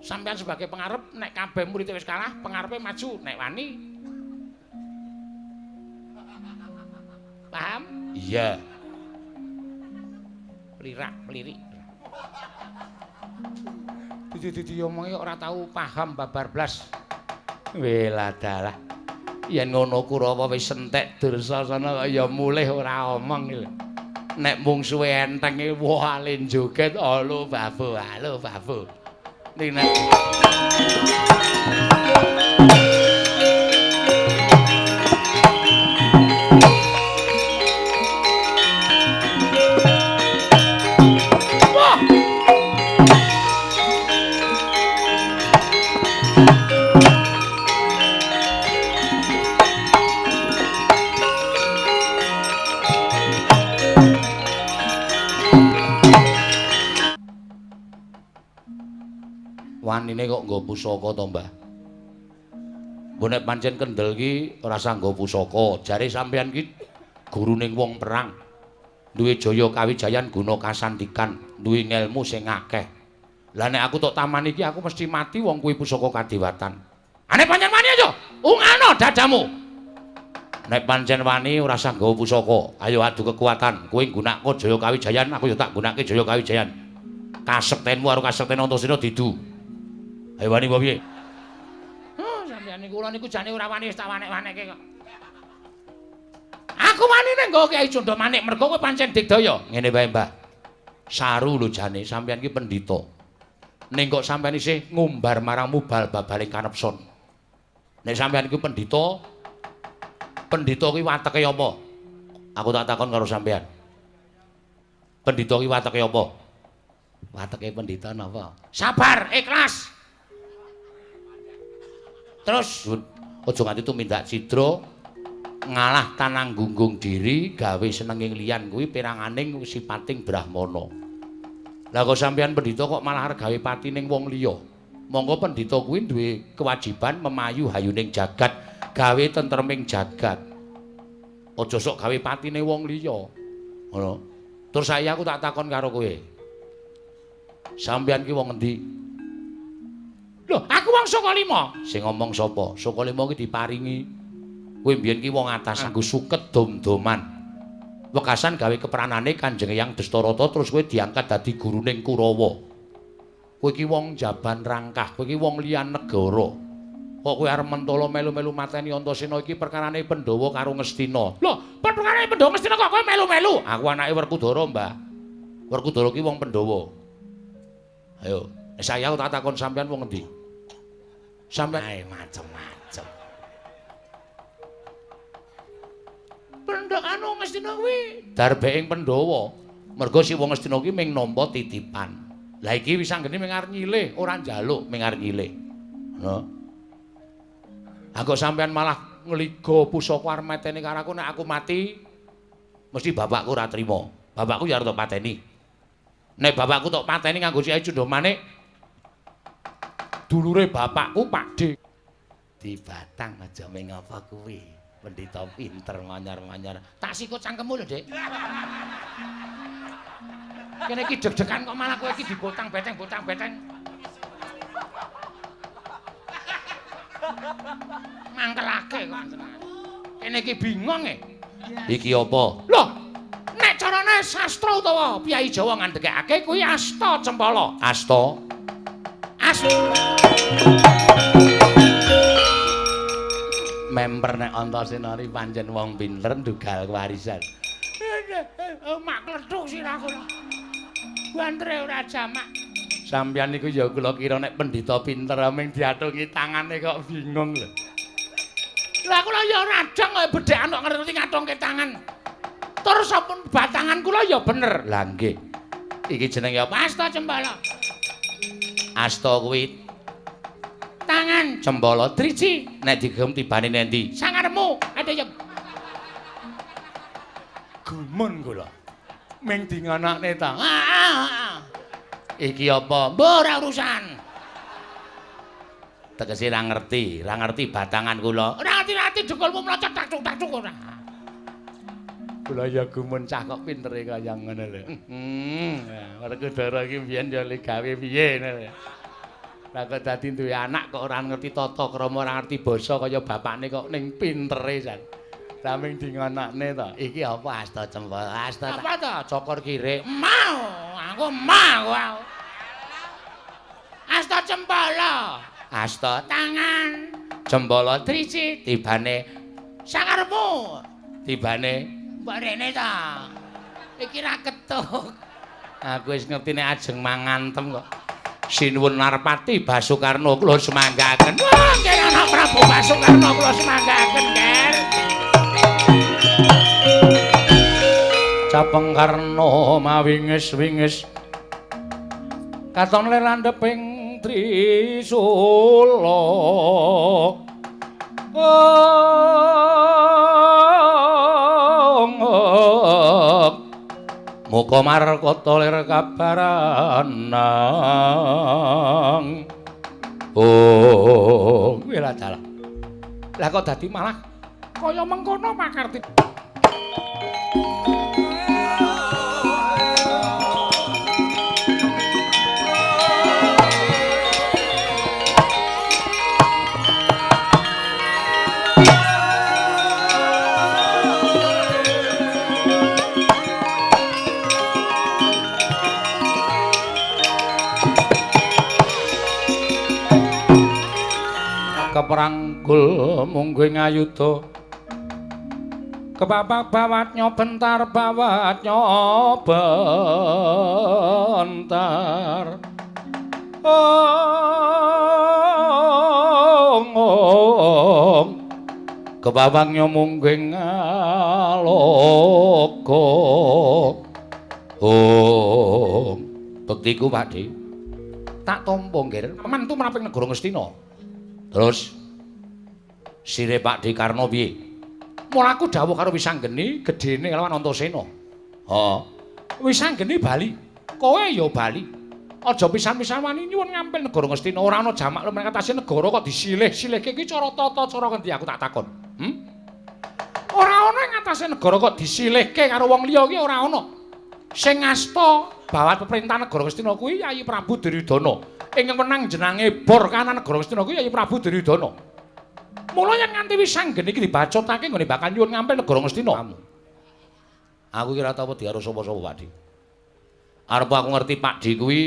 Sampeyan sebagai pengarep nek kabeh murid wis kalah, pengarepe maju nek wani. Paham? Iya. Lirak, lirik. Didi omongi ora tau paham babar blas. Weladalah. Yen ngono Kurawa wis entek Dursasana ya mulih ora omong iki lho. Nek mungsuhe enteng iki wah alen joget halo babu, halo babu. Ning nek wanine kok nggo pusaka to, Mbah? Mbok nek pancen kendel ki ora usah nggo pusaka. Jare sampeyan ki guruning wong perang. Duwe jaya kawijayan guna kasandikan, duwe ngelmu sing akeh. Lah nek aku tok taman iki aku mesti mati wong kuwi pusaka kadewatan. Ane pancen wani aja, ungano dadamu. Nek pancen wani ora usah nggawa pusaka. Ayo adu kekuatan. Kowe nggunakake jaya kawijayan, aku ya tak nggunakake jaya kawijayan. Kasektenmu karo kasekten Antasena didu. Ayo wani apa piye? Sampeyan niku kula niku jane ora wani wis tak wanek-wanekke kok. Aku wani ning nggo Kyai Cundha Manik mergo kowe pancen digdaya. Ngene wae, Mbah. Saru lho jane sampeyan ki pendhita. Ning kok sampeyan isih ngumbar marang mubal babaling kanepson. Nek sampeyan ki pendhita, pendhita ki wateke apa? Aku tak takon karo sampeyan. Pendhita ki wateke apa? Wateke pendhita napa? Sabar, ikhlas. Terus aja nganti tumindak cidra ngalah tanang gunggung diri gawe senenging liyan kuwi peranganing sipating brahmana. Lah kok sampeyan pendhita kok malah arep gawe patining wong liya? Monggo pendhita kuwi duwe kewajiban memayu hayuning jagat, gawe tentreming jagat. Aja sok gawe patine wong liya. Ngono. Terus saya aku tak takon karo kowe. Sampeyan ki wong endi? Lho, aku wong Sukalima. Sing ngomong sapa? Sukalima ki diparingi. Kowe mbiyen ki wong atas nganggo suket dom-doman. Wekasan gawe keperanane Kanjeng Eyang Destarata terus kowe diangkat dadi guruning Kurawa. Kowe ki wong jaban rangkah, kowe ki wong liyan negara. Kok kowe arep mentolo melu-melu mateni Antasena iki perkarane Pandhawa karo Ngastina. Lho, perkarane Pandhawa Ngastina kok kowe melu-melu? Aku anake Werkudara, Mbah. Werkudara ki wong Pandhawa. Ayo, saya tak takon sampean wong endi? Sampeyan ae macem-macem. Pendhakane Ngastina kuwi darbeking Pandhawa. Mergo si wong Ngastina ki ming nampa titipan. Lah iki wis anggene ming arep nyilih, ora njaluk ming arep nyilih. Ngono. Lah kok sampean malah ngliga pusaka arep mateni karo aku, nek aku mati mesti bapakku ora trima. Bapakku ya arep tok pateni. Nek bapakku tok pateni nganggo siae Cundha Manik, dulure bapakku Pakde dibatang aja ming apa kuwi. Pendhita pinter manyar-manyar. Tak sikut cangkemmu lho, Dik. Kene iki deg-degan kok malah kowe iki dibotang beteng botang beteng. Mangkelake kok. Kene iki bingung e. Iki apa? Loh, nek carane sastra utawa piyai Jawa ngandhekake kuwi asta cempala. Asta. Asta. Memper nek Antasena iki pancen wong pinter ndugal kewarisan. Mak kledhuk sirahku. Bantere ora jamak. Sampeyan niku ya kula kira nek pendhita pinter ming diatungi tangane kok bingung lho. Lah kula ya ora adang kok bedhekan kok ngerti ngatungke tangan. Terus sampun batangan kula ya bener. Lah nggih. Iki jenenge apa? Asta cempala. Asta kuwi tangan, cempala driji. Nek digem tibane nendi? Sangaremu. Ada yang gumun kula. Ming dinganakne ta. Iki apa? Mbah ora urusan. Tegese ora ngerti, ora ngerti batangan kula. Ora ngerti-ngerti dekulmu mlocot tak-tak ora. Kula ya gumun cah kok pintere kaya ngono lho. Werkudara iki mbiyen ya le gawe piye ngono lho. Lah kok dadi duwe anak kok ora ngerti tata krama, ora ngerti basa kaya bapakne kok ning pintere jan. Lah ming dinganakne to. Iki apa asta cempala? Asta apa to? Cokor kirik. Mau, aku mau aku. Asta cempala. Asta tangan, cempala driji, tibane sakarepmu. Tibane mbok rene ta. Iki ra ketuk. Aku wis ngerti nek ajeng mangantem kok. Sinuwun Narpati Basukarno kula semanggaken. Wah, nggih anak Prabu Basukarno kula semanggaken, Ger. Capeng Karna mawinges-winges katon lir landheping trisula. Muka markata lir kabaranang. Oh, kuwi lah dalah. Lah kok dadi malah kaya mengkono pakarti. Keperanggul mungguh ngayuda kepapak bawat nyobentar bawat nyobentar. Ong kepapak nyomungging ngaloka. Oh, bektiku Pakde. Tak tampa nggih, mantu mraping negara Ngastina. Terus sire Pakde Karna piye? Mula aku dawuh karo Wisanggeni gedene lawan Antasena. Heeh. Wisanggeni bali. Kowe ya bali. Aja pisan-pisan wani nyuwun ngampil negara Ngastina, ora ana jamak lumen atase negara kok disilih-silihke iki cara tata cara ngendi aku tak takon. Ora ana ing atase negara kok disilihke karo wong liya iki ora ana. Sing ngasta bawat pemerintahan negara Ngastina kuwi Yayi Prabu Duryudana. Ingkang wenang jenange bor kanan negara Ngastina kuwi Yayi Prabu Duryudana. Mula yen nganti Wisanggeni iki dibacotake nggone bakal nyuwun ngampil negara Ngastina. Aku iki ora tau wedi karo sapa-sapa, Pakde. Arep aku ngerti Pakde kuwi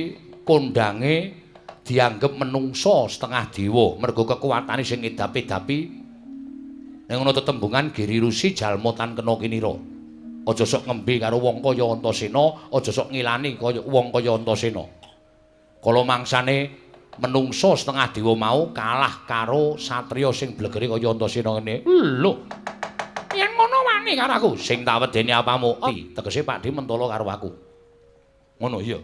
kondange dianggep menungso setengah dewa mergo kekuatane sing ngedapi-dapi ning ana tetembungan Giri Rusi jalma tan kena kinira. Aja sok ngembe karo wong kaya Antasena, aja sok ngilani kaya wong kaya Antasena. Kala mangsane menungso setengah dewa mau kalah karo satriya sing blegere kaya Antasena ngene. Lho. Yen ngono wani karo aku, sing tak wedeni apamu? Tegese Pakde mentala karo aku. Ngono iya.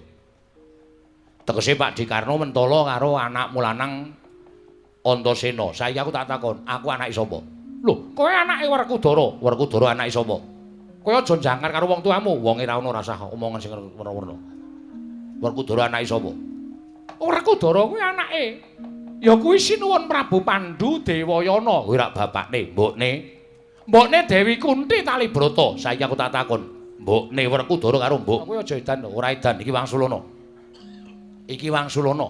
Tegese Pakde Karna mentala karo anakmu lanang Antasena. Saiki aku tak takon, aku anake sapa? Lho, kowe anake Werkudara. Werkudara anake sapa? Kowe aja jangkar karo wong tuamu, wonge ra ono rasah omongan sing werna-werna. Werkudara anake sapa? Werkudara kuwi anake ya kuwi Sinuwun Prabu Pandu Dewayana. Kuwi rak bapakne, mbokne. Mbokne Dewi Kunti Talibrata. Saiki aku tak takon, mbokne Werkudara karo mbok. Kowe aja edan, ora edan iki wangsulana. Iki wangsulana.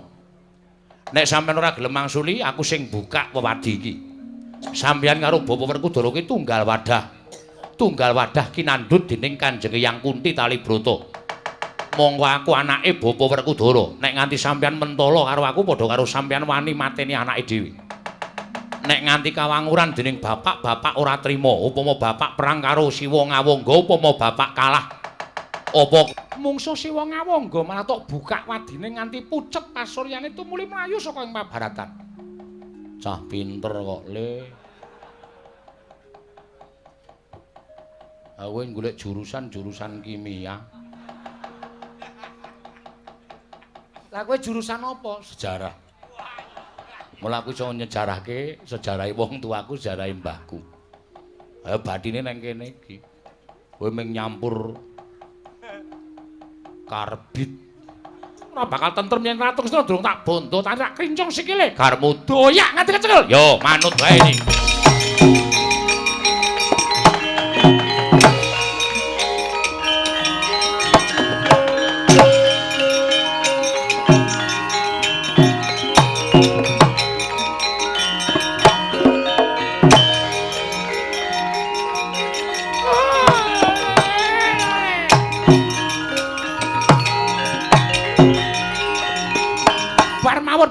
Nek sampeyan ora gelem mangsuli, aku sing buka wewadi iki. Sampeyan karo Bapak Werkudara ki tunggal wadah. Tunggal wadah kinandhut dening Kanjeng Hyang Kunti Talibrata. Monggo aku anake Bapak Werkudara. Nek nganti sampeyan mentala karo aku padha karo sampeyan wani mateni anake dhewe. Nek nganti kawanguran dening bapak, bapak ora trima. Upama bapak perang karo Siwa Ngawangga, upama bapak kalah apa mungsuh Siwa Ngawangga malah tok buka wadine nganti pucet pasuryane tumuli mlayu saka ing pabaratan. Cah pinter kok, Le. Aku golek jurusan-jurusan kimia. Lah kowe jurusan apa? Sejarah. Mula aku iso nyejarahke sejarahe wong tuaku, sejarahe mbahku. Ha batine nang kene iki. Kowe mung nyampur karbit. Ora bakal tentrem yen Ratu Kresna durung tak bondo, tak krincung sikile. Garmu doyak nganti kecekel. Yo manut wae iki.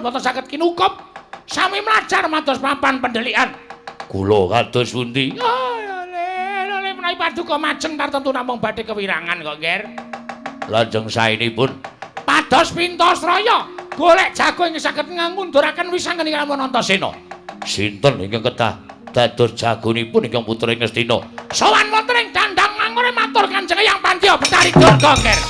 Mboten saged kinukup sami mlajar mados papan pendelikan. Kula kados pundi? Oh, le menawi paduka majeng tartemtu namung badhe kewirangan kok, Nger. Lajeng saenipun pados Pintasraya golek jago ingkang saged ngunduraken Wisanggeni kalawan Antasena. Sinten ingkang kedah dados jagonipun ingkang putri Ngastina? Sowan wonten ing dandang mangure matur Kanjeng Hyang Pandya Betari Durga, Nger.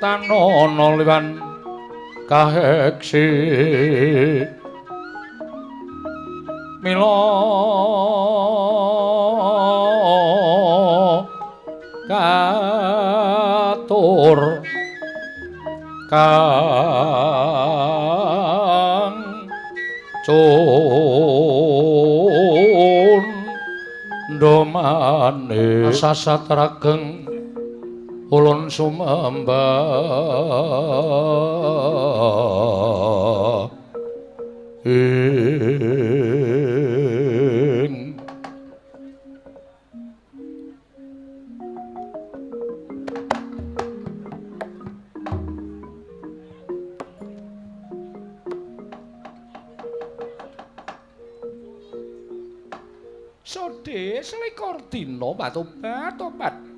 Tanono liwan kaheksi mila katur kang cundhomane sasat rageng ulun sumembah ing Sode selikur dina patobat-tobat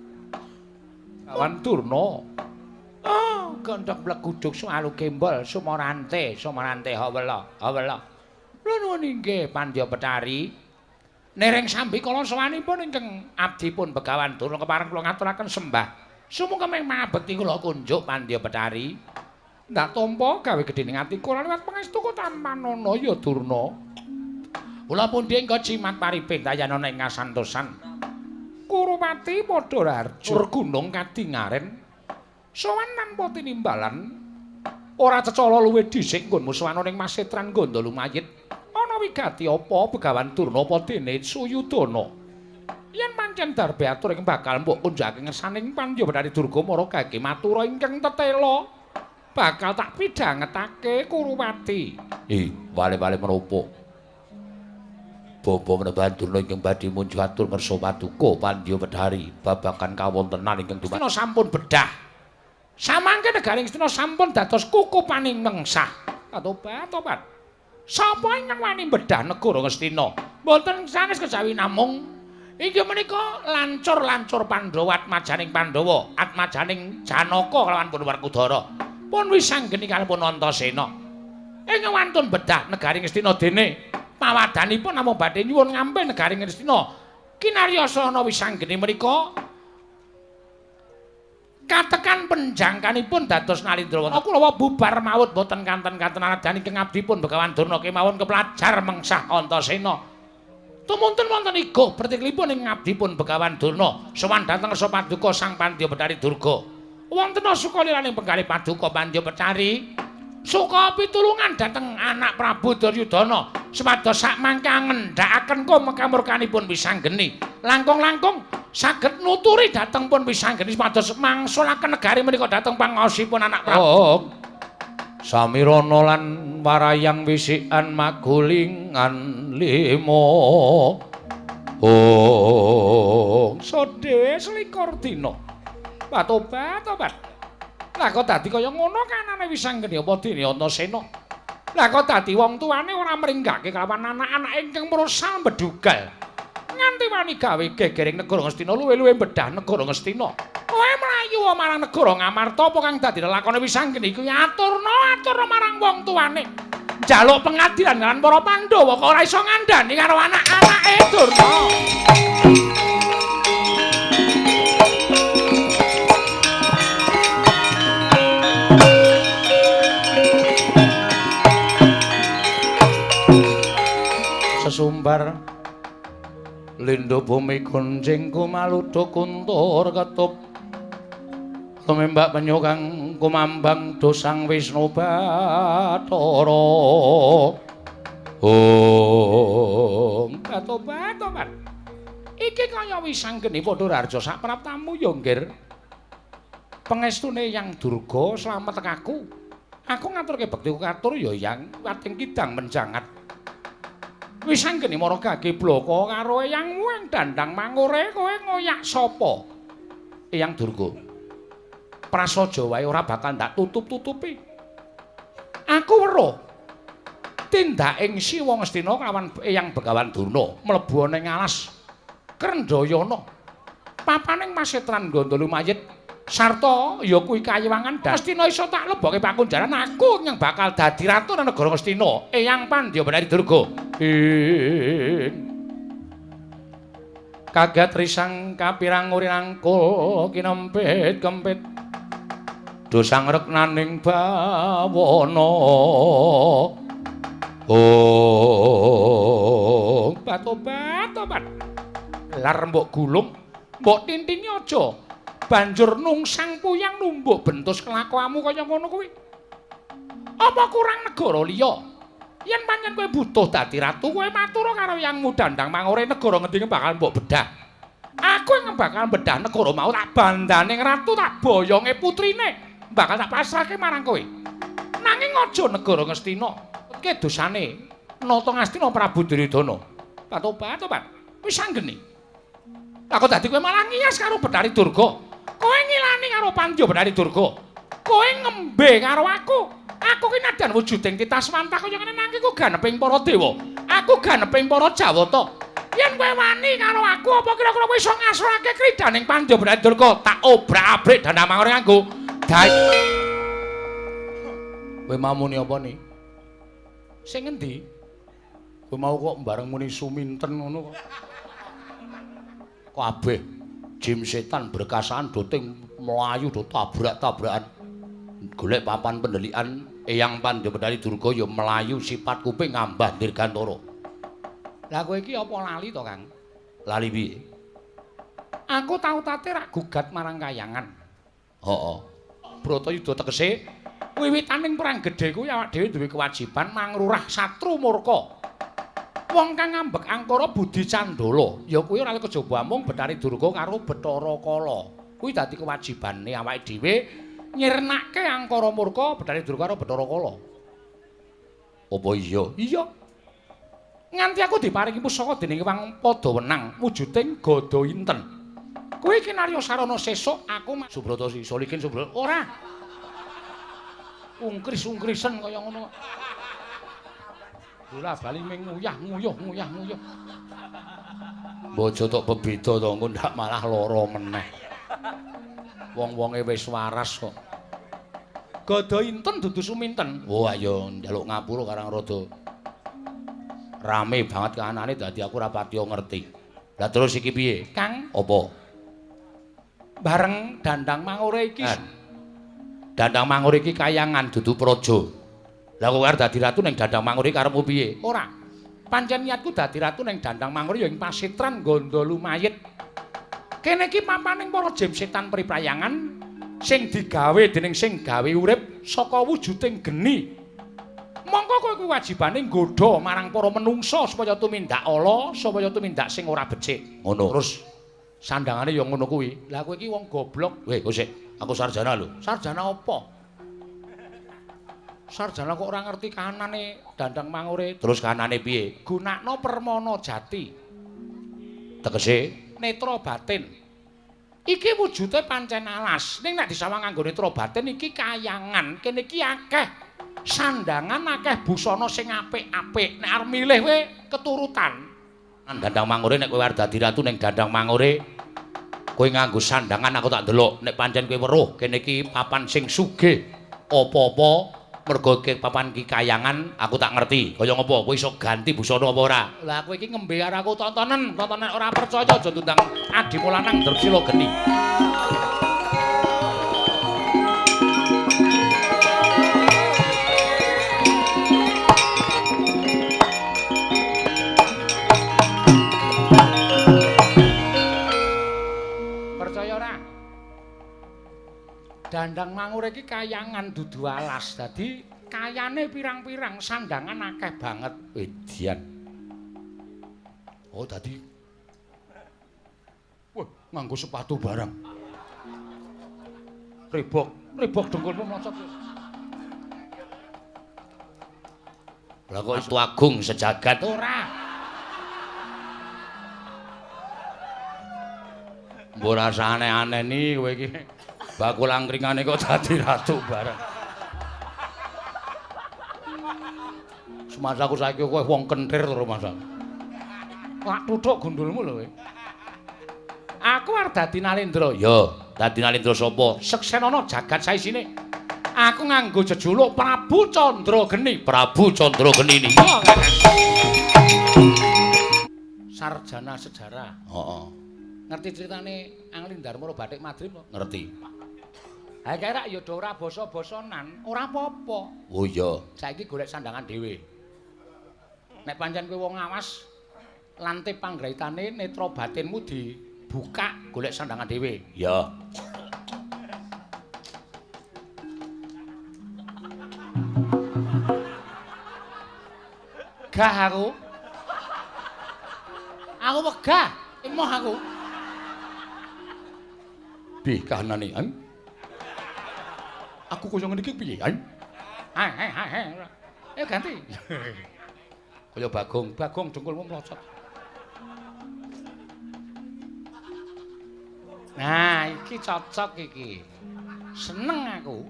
Kawan Durna. Oh, gondhok mleguduk sualu gembol sumarante, sumarante hawela, hawela. Lha nuwun inggih Pandya Betari. Nereng sambi kala sawanipun ingkang abdipun Begawan Durna kepareng kula ngaturaken sembah. Sumungkeming mabekti kula kunjuk Pandya Betari. Ndak tampa gawe gedhe ning ati kula liwat pangestu tampanana ya Durna. Kula pundi engko jimat paripih dayanana ing kasantosan. Kurupati padha raharja gunung kadingaren sowan tanpa tinimbalan ora cecala luwih dhisik nggonmu sowan ning masetran Ganda lumayit ana wigati apa Begawan Durna apa dene Suyudana yen pancen darbe atur ing bakal mbok kunjake ngersaning Pandya Betari Durga mara gage matura ingkang tetela bakal tak pidhangetake Kurupati. Wale-wale menapa Bapa menawan Durna ingkang badhe munjuk atur ngersa paduka Pandya Betari babagan kawontenan ingkang dumateng sampun bedah. Samangke negaring Astina sampun dados kukupaning mengsah. Tobat-tobat. Sapa ingkang wani bedah negara Ngastina? Mboten sanes kejawi namung inggih menika lancur-lancur Pandhawa atmajaning Pandhawa, atmajaning Janaka kelawan pun Werkudara. Pun wisanggeni kalipun Antasena. Ingkang wantun bedah negaring Ngastina dene pawadanipun namung badhe nyuwun ngampil negari Ngastina. Kinaryosana wisanggeni menika katekan penjangkanipun dados Nalindra. Kulawa bubar maut boten kanten-kanten anadan ingkang abdipun Begawan Durna kemawon kepelajar mengsah Antasena. Tumuntun wonten igo pertiklipun ing abdipun Begawan Durna sowan dhateng ngersa paduka Sang Pandya Betari Durga. Wonten sukaliraning penggalih paduka Pandya Betari suka pitulungan dhateng anak Prabu Duryudana supados sakmangke ngendhakaken kamurkanipun wisanggeni langkung-langkung saged nuturi dhateng pun wisanggeni supados mangsulaken negari menika dhateng pangaosipun anak Prabu. Samirana lan warayang wisikan magulingan lima. Oh, sode selikur dina. Patobat-tobat. Lah kok dadi kaya ngono kanane wisanggeni apa dene Antasena. Lah kok dadi wong tuane ora mringgake kelawan anak-anake ingkang mrosal bedugal. Nganti wani gawe gegering negara Ngastina luwe-luwe bedah negara Ngastina. Kowe mlayu marang negara Ngamarta apa kang dadi lelakone wisanggeni kuwi aturna marang wong tuane. Njaluk pengadilan lan para Pandhawa kok ora iso ngandhani karo anak-anake Durna. Sumembar lindo bumi gonjing kumaludu kuntur ketup tumembak penyu kang kumambang dosang Wisnu Bathara. Om tobat-tobat. Iki kaya wisanggeni padha raharja sak praptamu ya, Nggir. Pengestune Yang Durga slamet aku. Aku ngaturke bektiku katur ya Yang wating kidang menjangat. Wisanggeni mara gage blaka karo eyangmu ing dandang mangure kowe ngoyak sapa? Eyang Durga. Prasaja wae ora bakal ndak tutup-tutupi. Aku weruh tindaking Siwa Ngastina kawan Eyang Begawan Durna mlebu ana ing alas Krendayana. Papaning Masetran Gandha lumayit sarta ya kuwi kayiwangan Ngastina iso tak lebokke pakunjaran aku yang bakal dadi ratu nang negara Ngastina. Eyang Pandya Bathari Durga. Kaget risang kapirang urinangkul kinempit kempit dosang reknaning bawana. Oh, batobat-tobat. Lar mbok gulung, mbok tintingi aja. Banjur nungsang puyang numbuk bentus kelakuanmu kaya ngono kuwi. Apa kurang negara liya? Yen pancen kowe butuh dadi ratu, kowe matur karo yangmu Dandang Mangure negara ngendi bakal mbok bedah. Aku yang bakal bedah negara mau tak bandane ratu, tak boyonge putrine, bakal tak pasrahke marang kowe. Nanging aja negara Ngastina. Ke dosane nata Ngastina Prabu Duryudana. Tobat-tobat. Wis anggeni. Lah kok dadi kowe malah ngiyas karo Bathari Durga. Kowe ngilani karo Pandya Bathari Durga. Kowe ngembe karo aku. Aku ki nadyan wujuding titaswanta kaya ngene nanging ku ganeping para dewa. Aku ganeping para Jawata. Yen kowe wani karo aku apa kira-kira kowe iso ngasorake kridaning Pandya Bathari Durga? Tak obrak-abrik Dandang Mangure nganggo dai. Kowe mau muni apa ni? Sing ngendi? Kowe mau kok bareng muni suminten ngono kok. Kabeh jim setan berkasaan doting mlayu do tabrak-tabrakan. Golek papan pendelikan Eyang Pandya Bathari Durga ya mlayu sifat kuping ngambah dirgantara. Lah kowe iki apa lali to, Kang? Lali piye? Aku tau tate rak gugat marang kayangan. Heeh. Bratayuda tegese wiwitaning perang gedhe kuwi awak dhewe duwe kewajiban mangrurah satru murka. Wong kang ngambek angkara budi candala, ya kuwi ora kejaba amung Bathari Durga karo Bathara Kala. Kuwi dadi kewajibane awake dhewe nyirnake angkara murka Bathari Durga karo Bathara Kala. Apa iya? Iya. Nganti aku diparingi pusaka dening Wang Padawenang wujuding gada inten. Kuwi kinarya sarana sesuk aku Subrata Solikin Subrata ora. Ungkris-ungkrisen kaya ngono. Bola bali ming nguyah nguyuh nguyah nguyuh. Bojo tok bebeda to engko ndak malah lara meneh. Wong-wonge wis waras kok. Gada inten dudu suminten. Oh ayo njaluk ngapura karang rada rame banget kahanane dadi aku ora patiya ngerti. Lah terus iki piye? Kang, apa? Bareng Dandang Mangure iki. Dandang Mangure iki kayangan dudu praja. Lah kowe arep dadi ratu ning Dandang Mangure karepmu piye? Ora. Pancen niatku dadi ratu ning Dandang Mangure ya ing pasitran Gandha Lumayit. Kene iki papaning para jim setan priprayangan sing digawe dening sing gawe urip saka wujuding geni. Mongko kowe kewajibane nggodha marang para menungsa supaya tumindak ala, supaya tumindak sing ora becik. Ngono. Terus sandangane ya ngono kuwi. Lah kowe iki wong goblok. Weh, sik. Aku sarjana lho. Sarjana apa? Sarjana kok ora ngerti kahanane Dandang Mangure. Terus kahanane piye? Gunakno permana jati. Tegese netra batin. Iki wujude pancen alas. Ning nek disawang nganggo netra batin iki kayangan. Kene iki akeh sandangan, akeh busana sing apik-apik. Nek arep milih kowe keturutan. Dandang Mangure nek kowe arep dadi ratu ning Dandang Mangure kowe nganggo sandangan aku tak ndelok. Nek pancen kowe weruh kene iki papan sing sugih apa-apa mergo papan iki kayangan aku tak ngerti. Kaya ngopo kowe iso ganti busana apa ora? Lah kowe iki ngembe karo aku tontonen, tontonen ora percaya aja ndundang adimu lanang Drepsila geni. Percaya ora? Dandang Mangur iki kayangan dudu alas. Dadi kayane pirang-pirang, sandangan akeh banget. Edian. Oh, dadi wah, nganggo sepatu barang. Rebok, rebok dengkulmu mlocot. Lah kok itu agung sejagat ora? Mbok rasa aneh-aneh ni kowe iki. Bakul angkringane kok dadi ratu barang. Semasaku saiki kowe wong kentir to rumangsa. Lak tuthuk gundulmu lho kowe. Aku arep dadi Nalendra. Ya, dadi Nalendra sapa? Seksenana jagat saisine. Aku nganggo jejuluk Prabu Candrageni. Prabu Candrageni niki. Sarjana sejarah. Heeh. Ngerti ceritane Angling Darma Bathik Madrim? Ngerti. Ha kae rak ya do ora basa-basanan, ora apa-apa. Oh iya. Saiki golek sandangan dhewe. Nek pancen kowe wong awas, lantip panggraitane netra batinmu dibuka golek sandangan dhewe. Iya. Gah aku. Aku wegah, emoh aku. Bih kahanane, hein? Aku kaya ngene iki piye, hein? Hai hai hai. Ayo ganti. Kaya Bagong, Bagong dengkulmu mlocot. Nah, iki cocok iki. Seneng aku.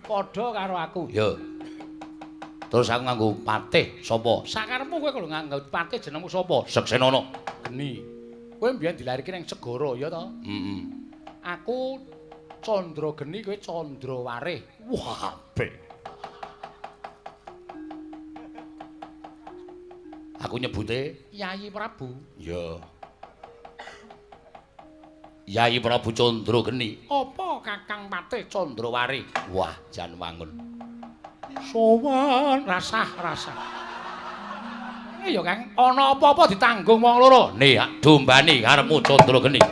Padha karo aku. Ya. Terus aku nganggo patih sapa? Sakarepmu kowe kalau nganggo patih jenengmu sapa? Seksenana. Geni. Kowe mbiyen dilairke ning segara ya to? Heeh. Aku Candrageni, kowe Candrawarih. Wah, apik. Aku nyebute Yayi Prabu. Ya. Yayi Prabu Candrageni. Apa Kakang Patih Candrawarih? Wah, jan wangun. Sowan rasah rasah. Ya Kang, ana apa-apa ditanggung wong loro. Nih, dombani karepmu Candrageni.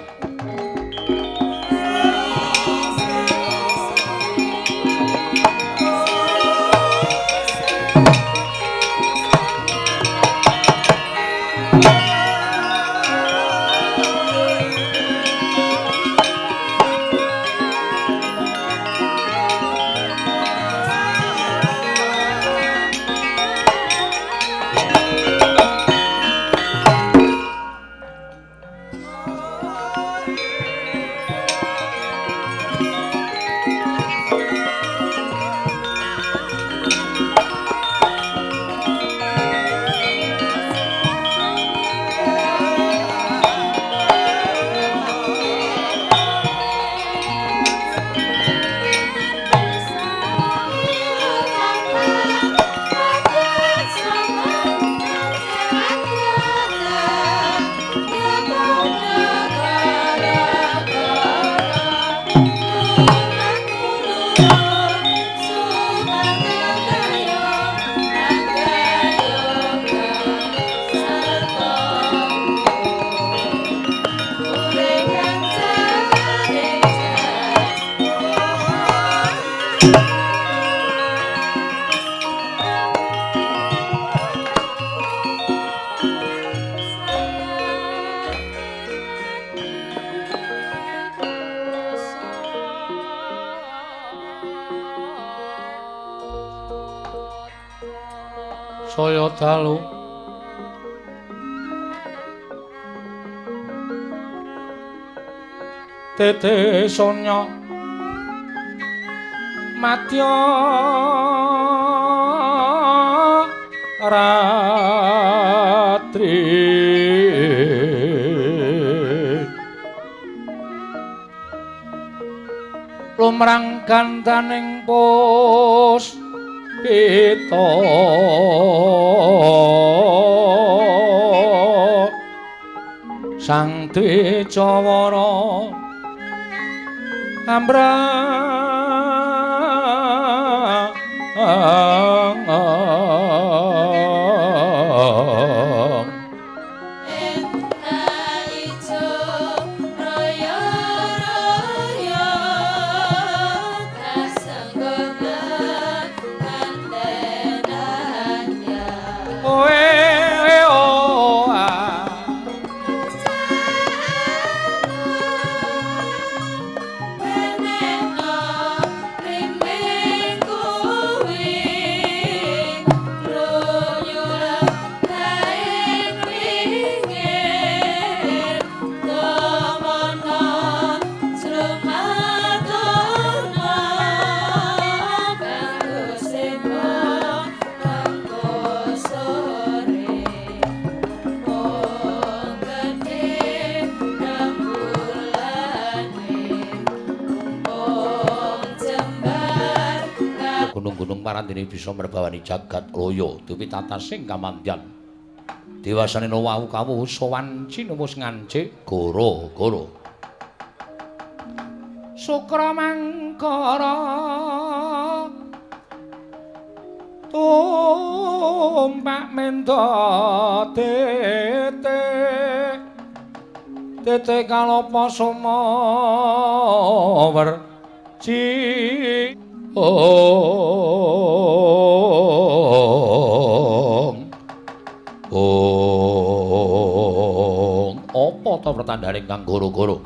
Saya dalu tete sonya madya ratri lumrang gandaning pus pita sang Dwijawara ambrang Ing ijo raya. Parandene bisa merbawani jagat raya duwi tatasing kamandyan. Dewasane wau kawuh sowan cinumus ngancik goro-goro. Sukra mangkara tumpak menda tete tete kalapa sumawer ci ong ong apa ta pertandane kang goro-goro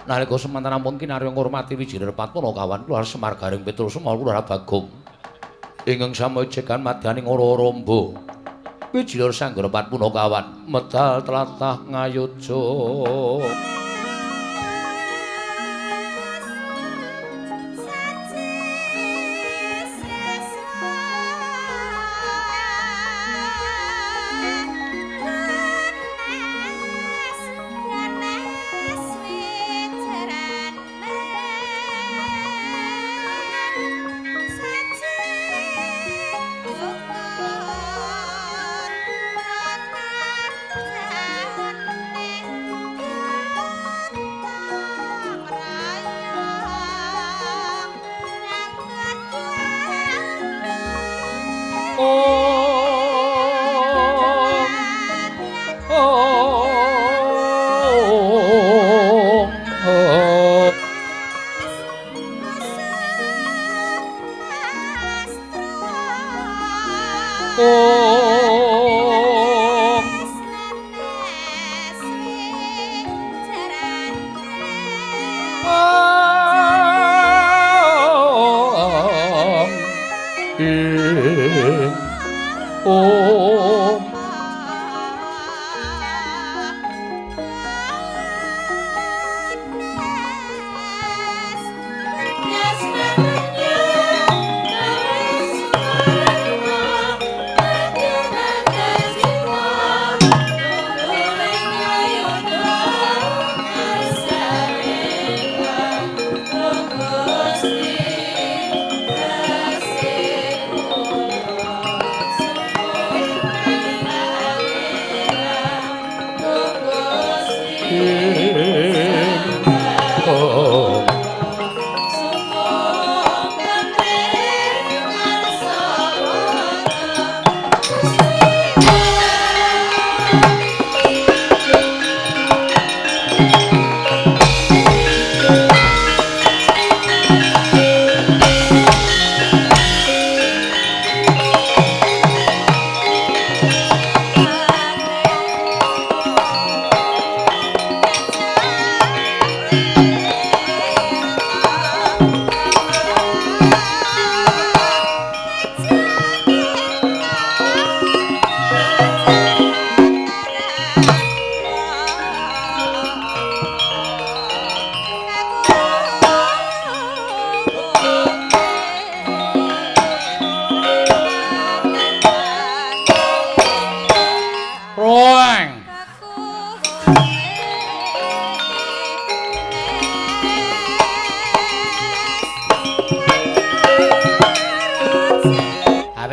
nalika semanten ampun kinarya ngurmati Wijira Patmana kawan kula Semar Gareng Petruk Semar kula Bagong ingkang samojegan madyaning ora-ora Wijira Sanggara Patmana kawan medal tlatah ngayuja.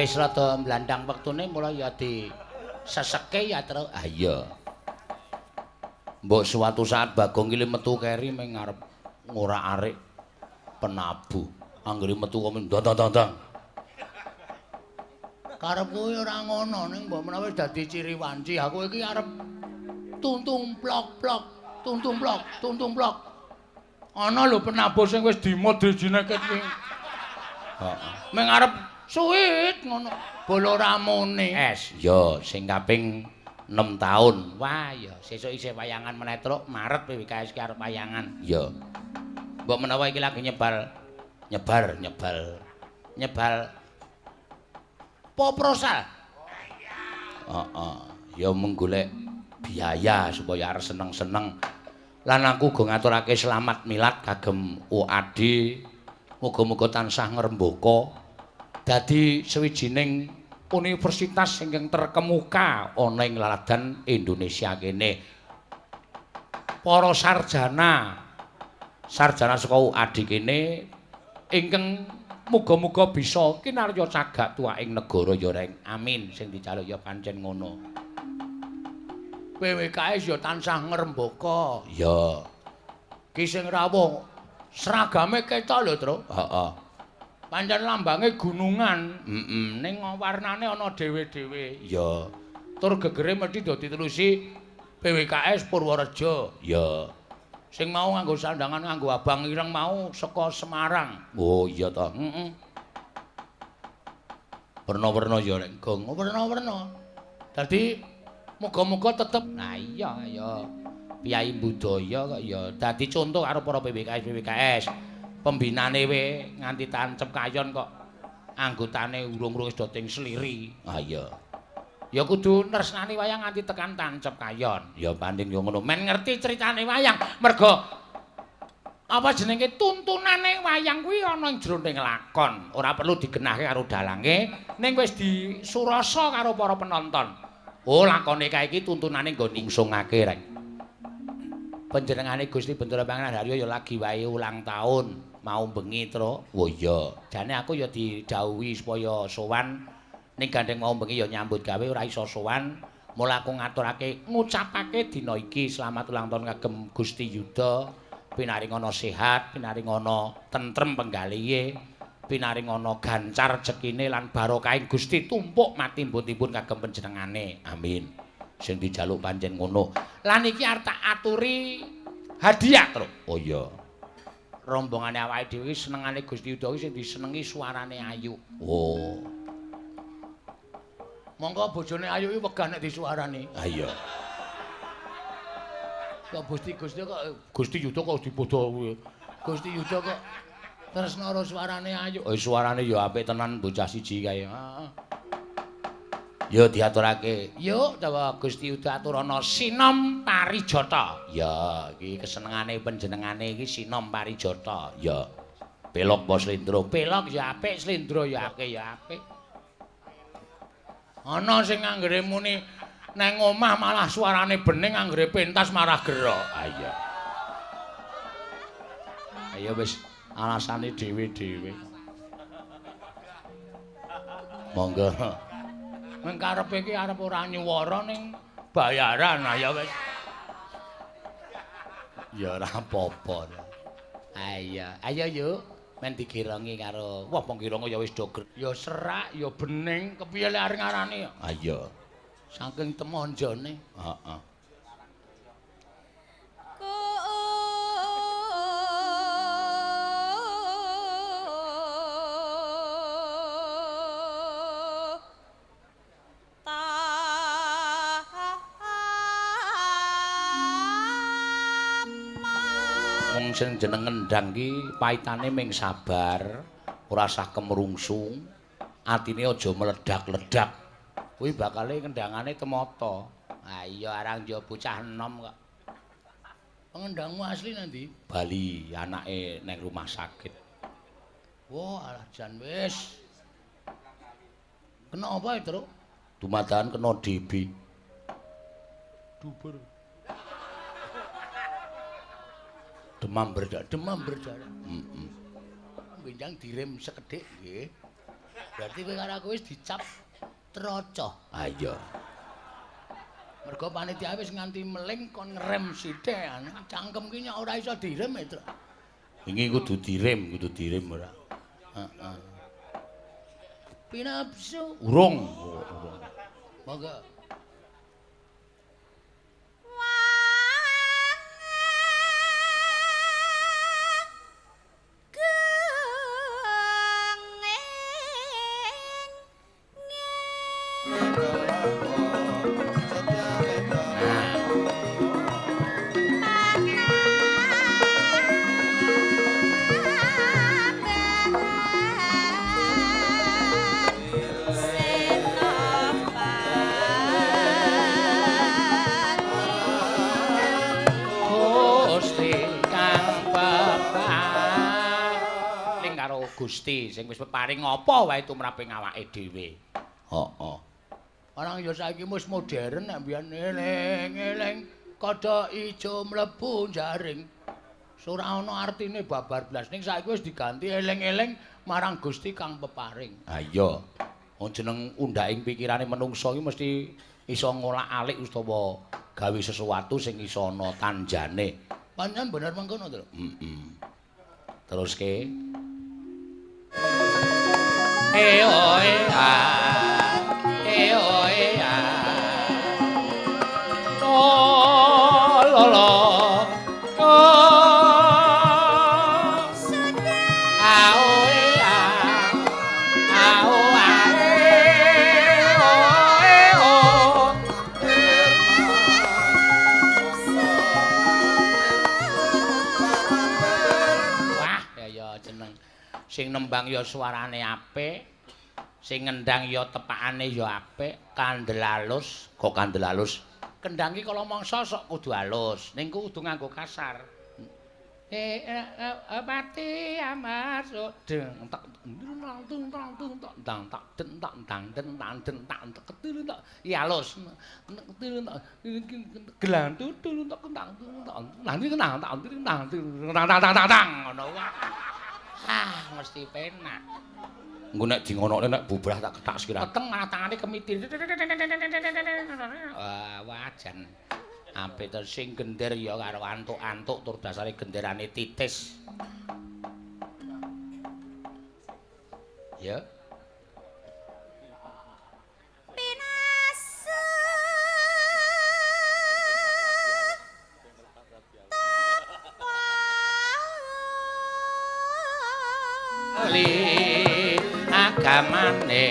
Wis rada mblandang wektune mula ya di seseke ya terus. Ah iya. Mbok suatu saat Bagong iki metu keri ming arep ngorak-arik penabuh. Anggere metu kok ndang-ndang. Karepku ora ngono ning mbok menawa wis dadi ciri wanci. Aku iki arep tuntung plok-plok, tuntung plok, tuntung plok. Ana lho penabuh sing wis dimot drijine ket kuwi. Heeh. Ming arep suwit ngono bolo ramone. Es, ya sing kaping 6 taun. Wah ya, sesuk isih wayangan meneh truk Maret PWKS ki arep wayangan. Ya. Mbok menawa iki lagi nyebal nyebar nyebal nyebal poprosal. Heeh, ya menggolek biaya supaya arep seneng-seneng. Lan aku uga ngaturake selamat milad kagem UAD. Muga-muga tansah ngrembaka. Dadi sawijining universitas ingkang terkemuka ana ing laladan Indonesia kene. Para sarjana, sarjana saka UAD kene ingkang Muga-muga bisa kinarya cagak tuwaking negara ya Reng. Amin. Sing dijaluk ya pancen ngono. PWKS ya tansah ngrembaka. Ya. Ki sing rawuh seragame ketok lho, Tru. Heeh. Pancen lambange gunungan. Heeh. Ning warnane ana dhewe-dhewe. Ya. Tur gegere mesti do ditulusi PWKS Purworejo. Ya. Sing mau nganggo sandangan nganggo abang ireng mau saka Semarang. Oh iya ta. Heeh. Werna-werna ya rek gong, werna-werna. Dadi muga-muga tetep. Nah iya ya. Piyai budaya kok ya dadi contoh karo para PWKS PWKS. Pembinane we nganti tancep kayon kok anggotane urung-urung wis do ting sliri. Ah iya. Ya kudu tresnani wayang nganti tekan tancep kayon. Ya pancen yo ngono. Men ngerti critane wayang. Mergo apa jenenge tuntunane wayang kuwi ana ing jroning lakon. Ora perlu digenahke karo dalange, ning wis disurasa karo para penonton. Oh, lakone kae iki tuntunane nggo ningsungake rek. Panjenengane Gusti Bendara Pangeran Haryo ya lagi wae ulang tahun, mau bengi, Tru. Oh iya. Jane aku ya didhawuhi supaya sowan. Ning gandeng mau bengi ya nyambut gawe ora iso sowan, mula aku ngaturake ngucapake dina iki selamat ulang tahun kagem Gusti Yuda, pinaringana sehat, pinaringana tentrem penggalihe, pinaringana gancar rejekine lan barokahing Gusti tumpuk matimbun-timbun kagem panjenengane. Amin. Sing dijaluk pancen ngono. Lan iki arep tak aturi hadiah, Tru. Oh iya. Rombongane awake dhewe senengane Gusti Yuda iki sing disenengi suarane ayu. Oh. Monggo bojone ayu iki wegah nek disuarani. Ha iya. Kok Gusti Gusti kok Gusti Yuda kok dipodo kuwi. Gusti Yuda kok tresna karo suarane ayu. Oh suarane ya apik tenan bocah siji kae. Heeh. Ya diaturake. Yuk dawa Gusti Yuda aturana Sinom Parijata. Ya iki kesenengane panjenengane iki Sinom Parijata. Ya. Pelok apa slendro? Pelok ya apik, slendro ya akeh ya apik. Ana sing anggere muni nang omah malah suarane bening, anggere pentas marah gerok. Ah iya. Ayo wis alasane dhewe-dhewe. Monggo. Meng karepe iki arep ora nyuwara ning bayaran. Ah ya wis. Ya ora apa-apa. Ayo, ayo yuk. Men digirengi karo wah penggirenge ya wis do ya serak ya bening kepiye lek arep ngarani. Ha iya. Saking temonjone. Heeh. Wong sing jeneng ngendang ki paitane ming sabar, ora usah kemrungsung, atine aja meledak-ledak. Kuwi bakale kendangane temata. Ha iya arang yo bocah enom kok. Pengendangmu asli nanti? Bali, anake nang rumah sakit. Wah, alah jan wis. Kena apa ya, Truk? Dumadakan kena DB. Duber. Demam berdarah, demam berdarah. Heeh. Benjang direm sekedhik nggih. Berarti kowe karo aku wis dicap trocoh. Ha iya. Mergo panitia wis nganti meling kon ngerem sithik, cangkem ki nyok ora iso direm e, Truk. Wingi kudu direm ora. Heeh. Pinapsu urung, urung. Monggo. Gusti sing wis peparing apa wae tumrape awake dhewe. Heeh. Orang ya saiki wis modern nek mbiyen eling-eling kodhok ijo mlebu jaring. Ora ana artine babar blas ning saiki wis diganti eling-eling marang Gusti kang peparing. Ha iya. Wong jeneng undhaking pikirane menungsa iki mesti iso ngolak-alik utawa gawe sesuatu sing iso ana tanjane. Pancen bener mengkono to. Heeh. Teruske. E o e a. E o e a. O lo lo. Sing nembang ya suarane apik, sing ngendang ya tepakane ya apik, kandel alus, kok kandel alus. Kendang iki kala mangsa sok kudu alus, ning kudu nganggo kasar. Pati amasuk deng tak tung tung tung tak dang tak den tak dang den tak den tak ketil tak iya alus. Ketil tak gelang tutul tak kentang tak nanti kentang tak tang tang tang tang ngono wae. Ah, mesti penak. Engko nek dingonokne nek bubrah tak kethak sekira. Peteng malah tangane kemitir. Wah, wajan. Apik to sing gender ya karo antuk-antuk tur dasare genderane titis. Ya. Li agamane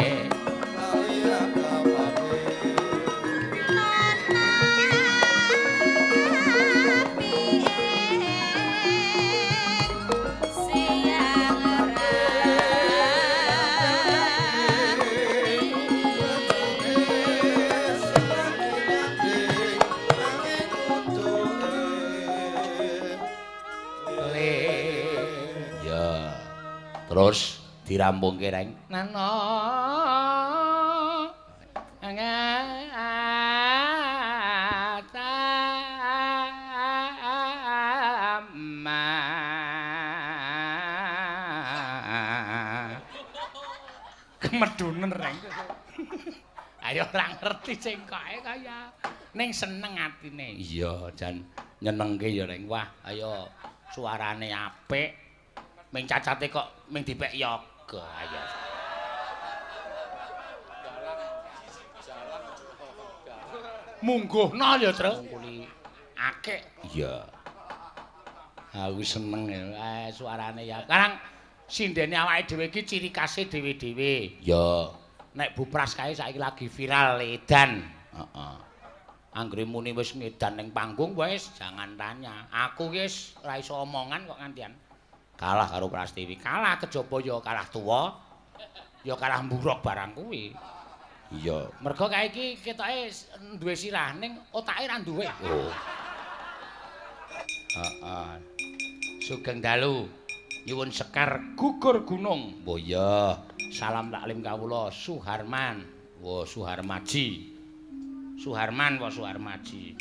terus dirampungke reng nana kemedunen reng. Ayo ora ngerti cengkoke kaya ning seneng atine. Iya jan nyenengke ya reng. Wah ayo suarane apik. Ming cacate kok ming dipek yoga ayo. Mungguhna ya, Tru. Ngungkuli akeh. Iya. Aku seneng ya suarane ya. Sekarang sindene awake dhewe iki ciri khase dhewe-dhewe. Ya. Nek Bu Pras kae saiki lagi viral edan. Heeh. Anggere muni wis ngedan ning panggung wis jangan tanya. Aku wis ora iso omongan kok ngantian. Kalah karo Prastiwi, kalah kejaba ya kalah tuwa, ya kalah mburok barang kuwi. Iya, mergo kae iki ketoke duwe sirah ning otake ra duwe. Oh. Heeh. Sugeng dalu. Nyuwun sekar gugur gunung. Oh iya, salam taklim kawula Suharman. Wah, Suharmaji. Suharman apa Suharmaji?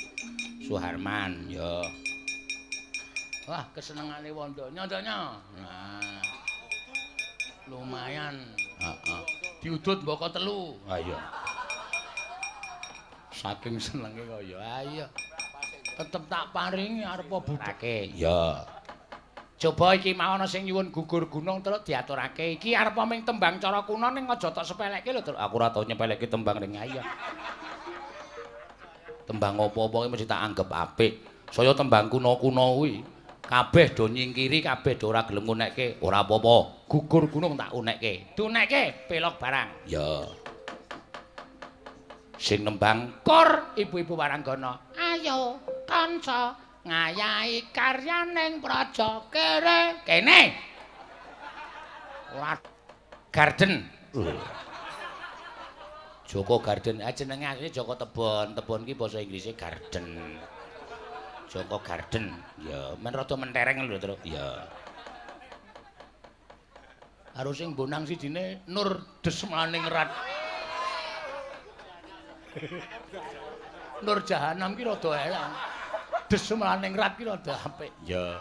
Suharman, ya. Wah, kesenengane wondonya, nyonya. Nah. Lumayan. Heeh. Diudut mboko telu. Ha iya. Saking senenge kaya ayo. Tetep tak paringi arep budhake. Ya. Coba iki mau ana sing nyuwun gugur gunung terus diaturake. Iki arep ming tembang cara kuna ning aja tok sepelekke lho, Tru. Aku ora tau nyepelekke tembang ning ayo. Tembang apa-apa iki mesti tak anggep apik. Saya tembang kuno-kuno kuwi. Kabeh do nyingkiri, kabeh do ora gelem ngunekke, ora apa-apa. Gugur gunung tak unekke. Diunekke pelok barang. Ya. Sing nembang kor ibu-ibu waranggana. Ayo kanca ngayahi karyaning praja kere. Kene. Ora garden. Joko Garden. Ah jenenge asline Joko Tebon. Tebon ki basa Inggrise garden. Joko Garden. Ya, men rada mentereng lho, Tru. Ya. Karo sing bonang sijine Nur Desmaning Rat. Nur Jahanam ki rada elek. Desmaning Rat ki rada apik. Ya.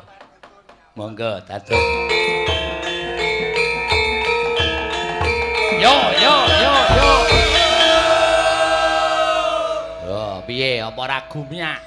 Monggo dados. Yo yo yo yo. Yo piye apa ora gumyak?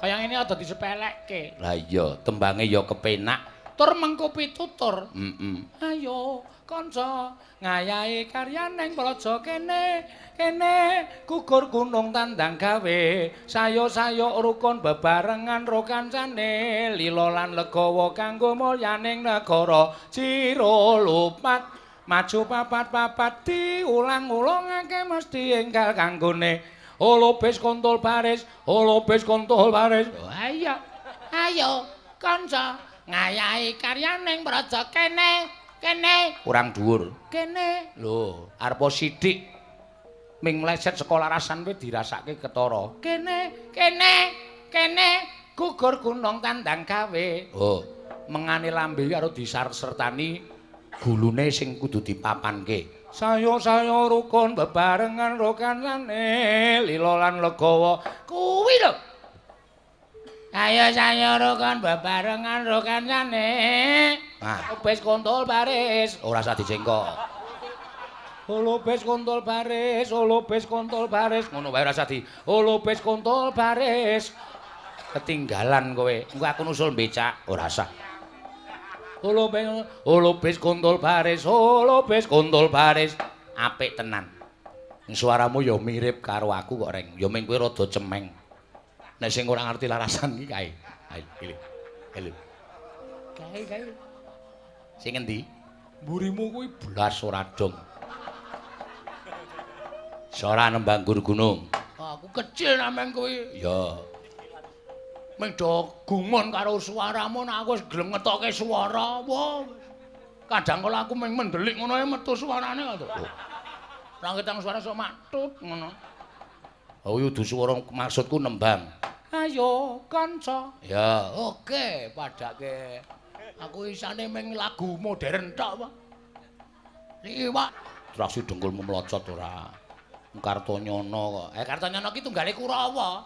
Kaya ngene aja disepelekke. Lah iya, tembange ya kepenak. Tur mengko pitutur. Heeh. Ayo kanca ngayahi karyaning praja kene kene gugur gunung tandang gawe sayo-sayo rukun bebarengan ro kancane lila lan legawa kanggo mulyaning negara jiro lupat maju papat-papat diulang-ulangake mesti enggal kanggone holobes kontol baris holobes kontol baris. Ayo ayo kanca ngayahi karyaning praja kene kene kurang dhuwur kene lho arepa sithik ming mleset saka larasan kowe dirasake ketara kene kene kene gugur gunung tandang gawe. Oh mengane lambe karo disarsertani gulune sing kudu dipapanke sayo-sayo rukun bebarengan ro kancane lila lan legawa kuwi lho. Ayo sayo rukun bebarengan ro kancane. Ah. Lobes kontol baris, ora usah dijengkok. Lobes kontol baris, lobes kontol baris, ngono wae ora usah di. Lobes kontol baris. Ketinggalan kowe. Engko aku nusul becak, ora usah. Lobes kontol baris, lobes kontol baris. Apik tenan. Suaramu ya mirip karo aku kok, Reng. Ya ming kowe rada cemeng. Nek sing ora ngerti larasan iki kae. Ayo, pilih. Ayo. Kae kae. Sing endi? Mburimu kuwi blas ora dong. Sora nembang gur gunung. Aku kecil nameng kuwi. Ya. Ming do gumun karo suaramu nek aku wis gelem ngetoke swara. Wah. Kadang kala aku ming mendelik ngono ae metu suarane kok. Ora ketang suara sok maktut ngono. Oh, kudu swara maksudku nembang. Ayo kanca. Ya, oke, padake. Aku isane ming lagu modern tok, Pak. Liwak traksi dengkulmu mlocot ora. Kartonyono kok. Kartonyono ki tunggale Kurawa.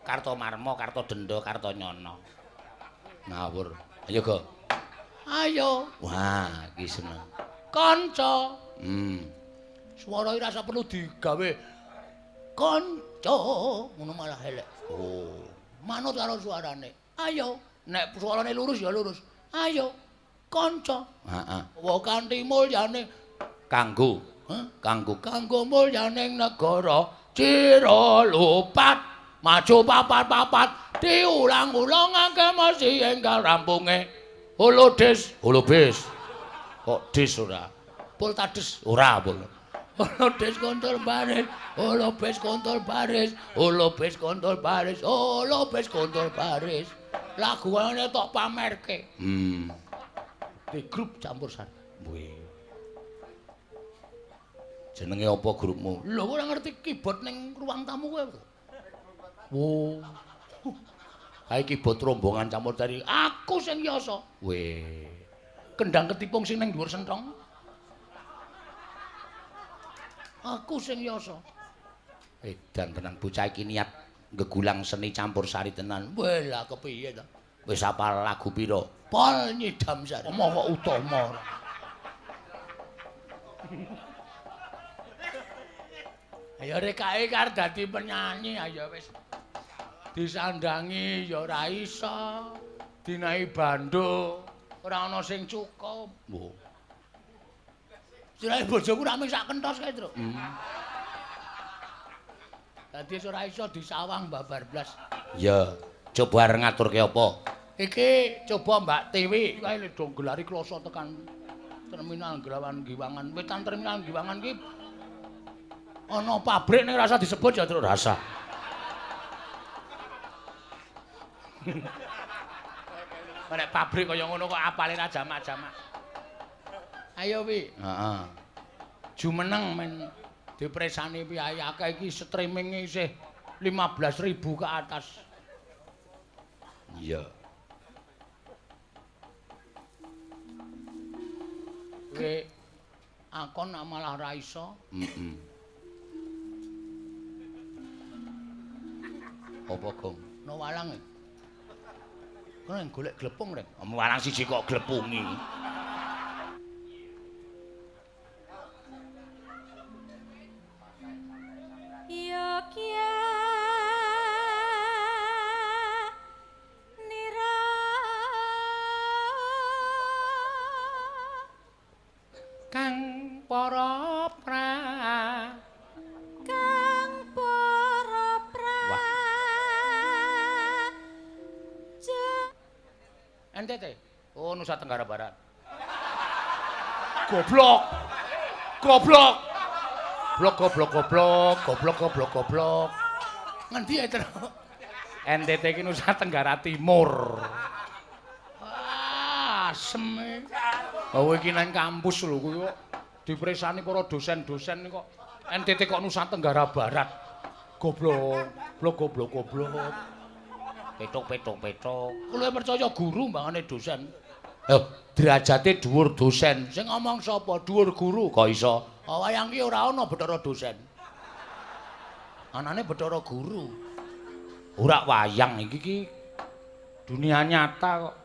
Kartomarma, Kartodenda, Kartonyono. Ngawur. Ayo, Go. Ayo. Wah, iki seneng. Kanca. Hmm. Swara iki rasa perlu digawe kanca, ngono malah elek. Oh. Manut karo suarane. Ayo, nek suarane lurus ya lurus. Ayo, kanca. Heeh. Wa kanthi mulyane kanggo, heh? Kanggo kanggo mulyaning negara. Cira lupat, maju papat-papat, diulang-ulangake mesti enggal rampunge. Holodes, holobes. Kok des ora? Poltades ora, pol. Holodes kontol baris, holobes kontol baris, holobes kontol baris, holobes kontol baris. Lagune tok pamerke. Hmm. Di grup campur sari. Wih. Jenenge apa grupmu? Lho ora ngerti keyboard ning ruang tamu kowe. Wo. Kae keyboard rombongan campur sari. Aku sing yasa. Wih. Kendang ketipung sing ning dhuwur sentong. Aku sing yasa. Edan tenan bocah iki niat ngegulang seni campur sari tenan. Weh lah kepiye ta? Wis apal lagu pira? Pol nyidam sari. Omah kok utama ora. Ayo rekake karo dadi penyanyi ayo wis. Disandangi ya ora iso. Dinahi bando ora ana sing cukup. Mbok. Sirahe bojoku ra mung sak kentos kae, Truk. Dadi ora iso disawang babar blas. Ya, coba arep ngaturke apa? Iki coba Mbak Tiwi kae lho do gelari kloso tekan terminal Glawan Giwangan. Wetan terminal Giwangan ki ana pabrik ning rasa disebut ya, Truk. Rasa. Nek pabrik kaya ngono kok apale ra jamak-jamak. Ayo wi. Heeh. Jumeneng men dipresani piye akeh iki streaming isih 15.000 ke atas. Iya. Kowe akon malah ra iso. Heeh. Apa, Gong? No walang. Kono golek glepung rek. Walang siji kok glepungi. NTT. Oh, Nusa Tenggara Barat. Goblok. Goblok. Blok goblok goblok, goblok goblok goblok. Ngendi ya, Tru? NTT iki Nusa Tenggara Timur. Wah, asem. Oh, iki nang kampus lho kuwi kok dipresani para dosen-dosen kok NTT kok Nusa Tenggara Barat. Goblok, blok goblok goblok. Petok petok petok. Kulo percaya guru mbangane dosen. Lho, derajate dhuwur dosen. Sing ngomong sapa? Dhuwur guru. Kok iso? Oh, wayang ki ora ana Bathara dosen. Anane Bathara guru. Ora wayang iki ki dunia nyata kok.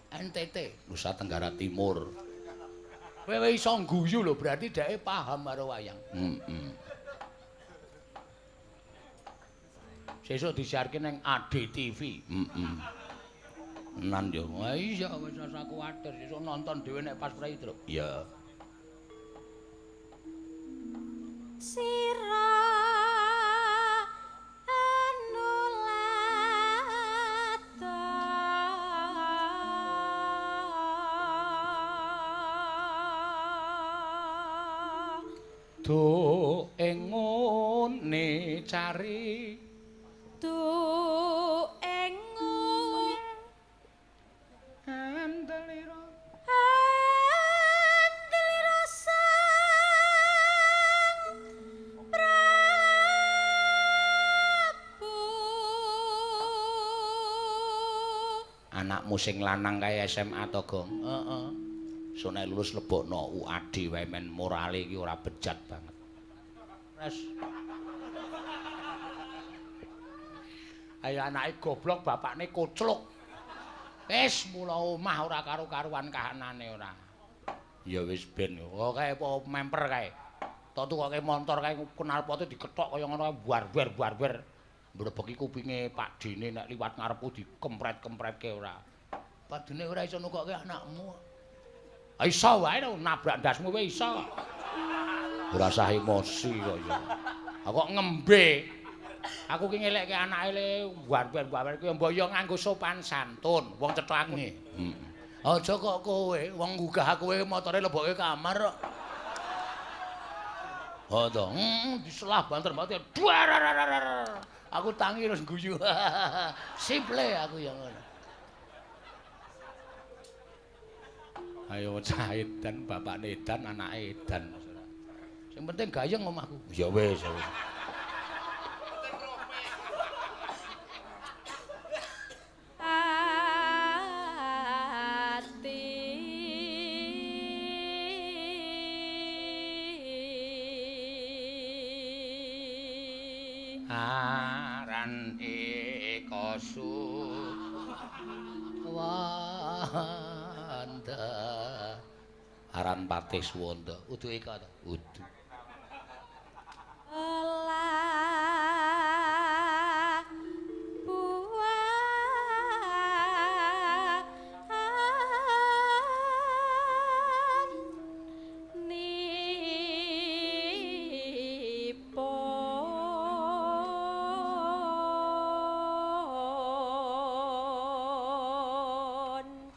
NTT, Nusa Tenggara Timur. Kowe iso ngguyu lho, berarti dheke paham karo wayang. Heeh. Sesuk disiarke ning ADTV. Heeh. Nan yo. Wah iya wis ora kuwatir sesuk nonton dhewe nek pas prei, Truk. Iya. Sira anulata do ing ngene cari do ing andelira andelira sang Prabu. Anakmu sing lanang kae SMA to, Gong? Heeh. Sone lulus lebokno UAD wae men morale iki ora bejat banget. Wes. Ayo anake goblok, bapakne kocluk. Wis mula omah ora karo-karuan kahanane ora. Ya wis ben. Oh kae apa memper kae. Tok tukoke montor kae knalpote dikethok kaya ngono barber barber. Mbrebeki kupinge Pak Dene nek liwat ngarepku dikempret-kempretke ora. Pak Dene ora iso nukokke anakmu. Ha iso wae nabrak ndasmu wae iso. Ora usah emosi kok ya. Aku kok ngembe. Aku ki ngelekke anake le warber-warber kuwi mbok yo nganggo sopan santun, wong cetha aku. Heeh. Aja kok kowe, wong nggugah kowe motore lebokke kamar kok. Ha to, diselah banter banget. Aku tangi terus guyu. Simple aku ya ngono. Ayo cah edan, bapakne edan, anake edan. Sing penting gayeng omahku. Ya wis, ya wis. Aran eka Suwanda. Aran Patih Suwanda. Udu eka ta? Udu.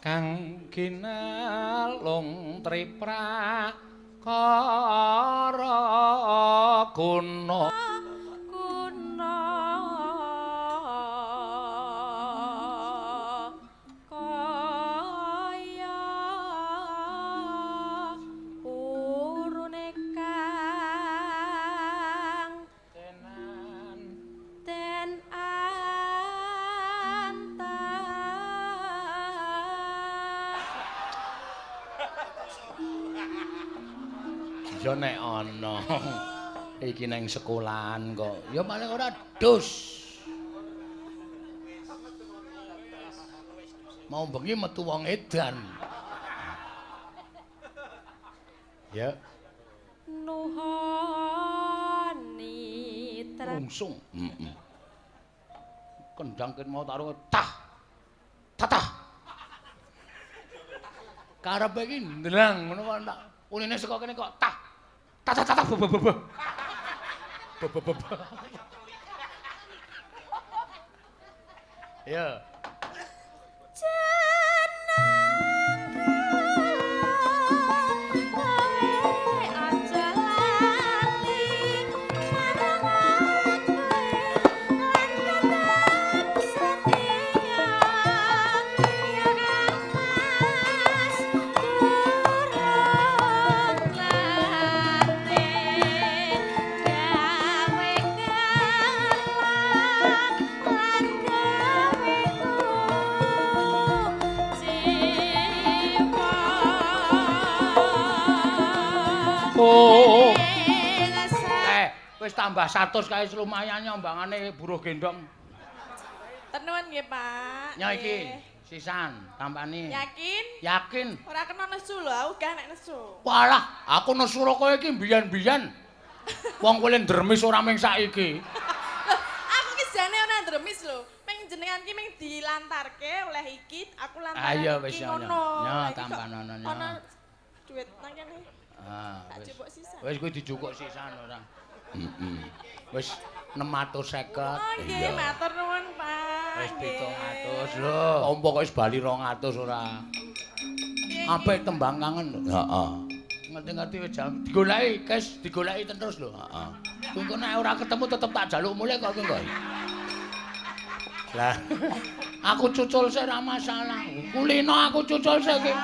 Kang ginalung triprakara guna guna kaya urune kang tenan ten Ya nek ana iki nang sekolahan kok ya paling ora dus. Mau bengi metu wong edan. Ya. Nuhoni rungsung. Heeh. Kendang ken mau taruh tah. Tatah. Karepe iki ndelang ngono kok tak unine saka kene kok tah. Tah tah tah be be be. Be be be. Ya. Wis tambah 100 kae lumayan nyombangane buruh gendong. Tenuan nggih, Pak. Nya iki sisan tampani. Yakin? Yakin. Ora kena nesu lho, aku gak nek nesu. Walah, aku nesu kaya iki mbiyen-mbiyen. Wong kowe ndremis ora mung saiki. Lho, aku ki jane ora ndremis lho. Ming jenengan ki ming dilantarke oleh iki, aku lantaran iki ngono. Ya tampanono nya. Ana duit nang kene. Ah, tak jupuk sisan. Wis kuwi dijukuk sisan ora. Heeh. Wis 650. Oh nggih, matur nuwun, Pak. Wis 700 lho. Ompo kok wis bali 200 ora. Apik tembang kangen. Heeh. Ngerti-ngerti wis jam digoleki, Kes, digoleki terus lho. Heeh. Engko nek ora ketemu tetep tak jaluk mulih kok kowe. Lah, aku cucul sik ora masalah. Kulino aku cucul sik iki.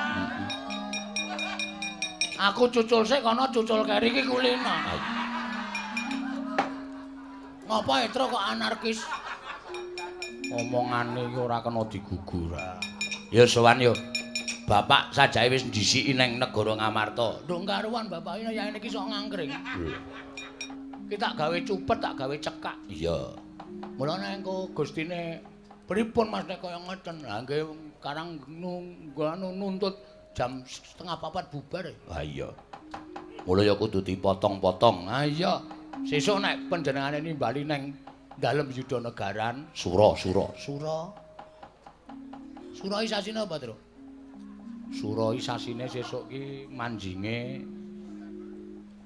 Aku cucul sik kono cucul keri iki kulino. Ngapa Etro kok anarkis? Omongane iki ora kena digugur. Ya sowan yo. Bapak sajae wis ndhisiki nang negara Ngamarta. Nduk karuan bapak iki yane iki sok ngangkring. Ki tak gawe cupet, tak gawe cekak. Iya. Mulane engko gustine pripun Mas nek kaya ngoten? Lah nggih karang nuntut jam 3:30 bubar. Ha iya. Mula ya kudu dipotong-potong. Ha iya. Sesuk nek panjenengane nimbali neng dalem Yudhanegaran, Sura, Sura, Sura. Sura iki sasine apa, Tru? Sura iki sasine sesuk ki manjinge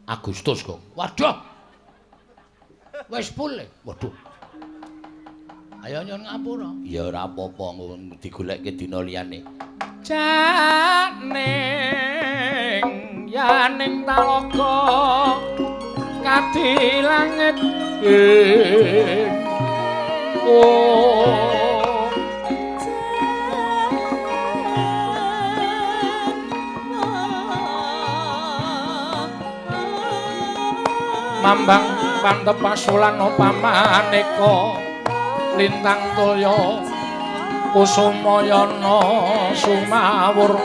Agustus kok. Waduh. Wis full. Waduh. Ayo nyuwun ngapura. Ya ora apa-apa digolekke dina liyane. Janing yaning talaga kadi langit oh mambang pantep pasulan pamaneka lintang toya kusumayana sumawur.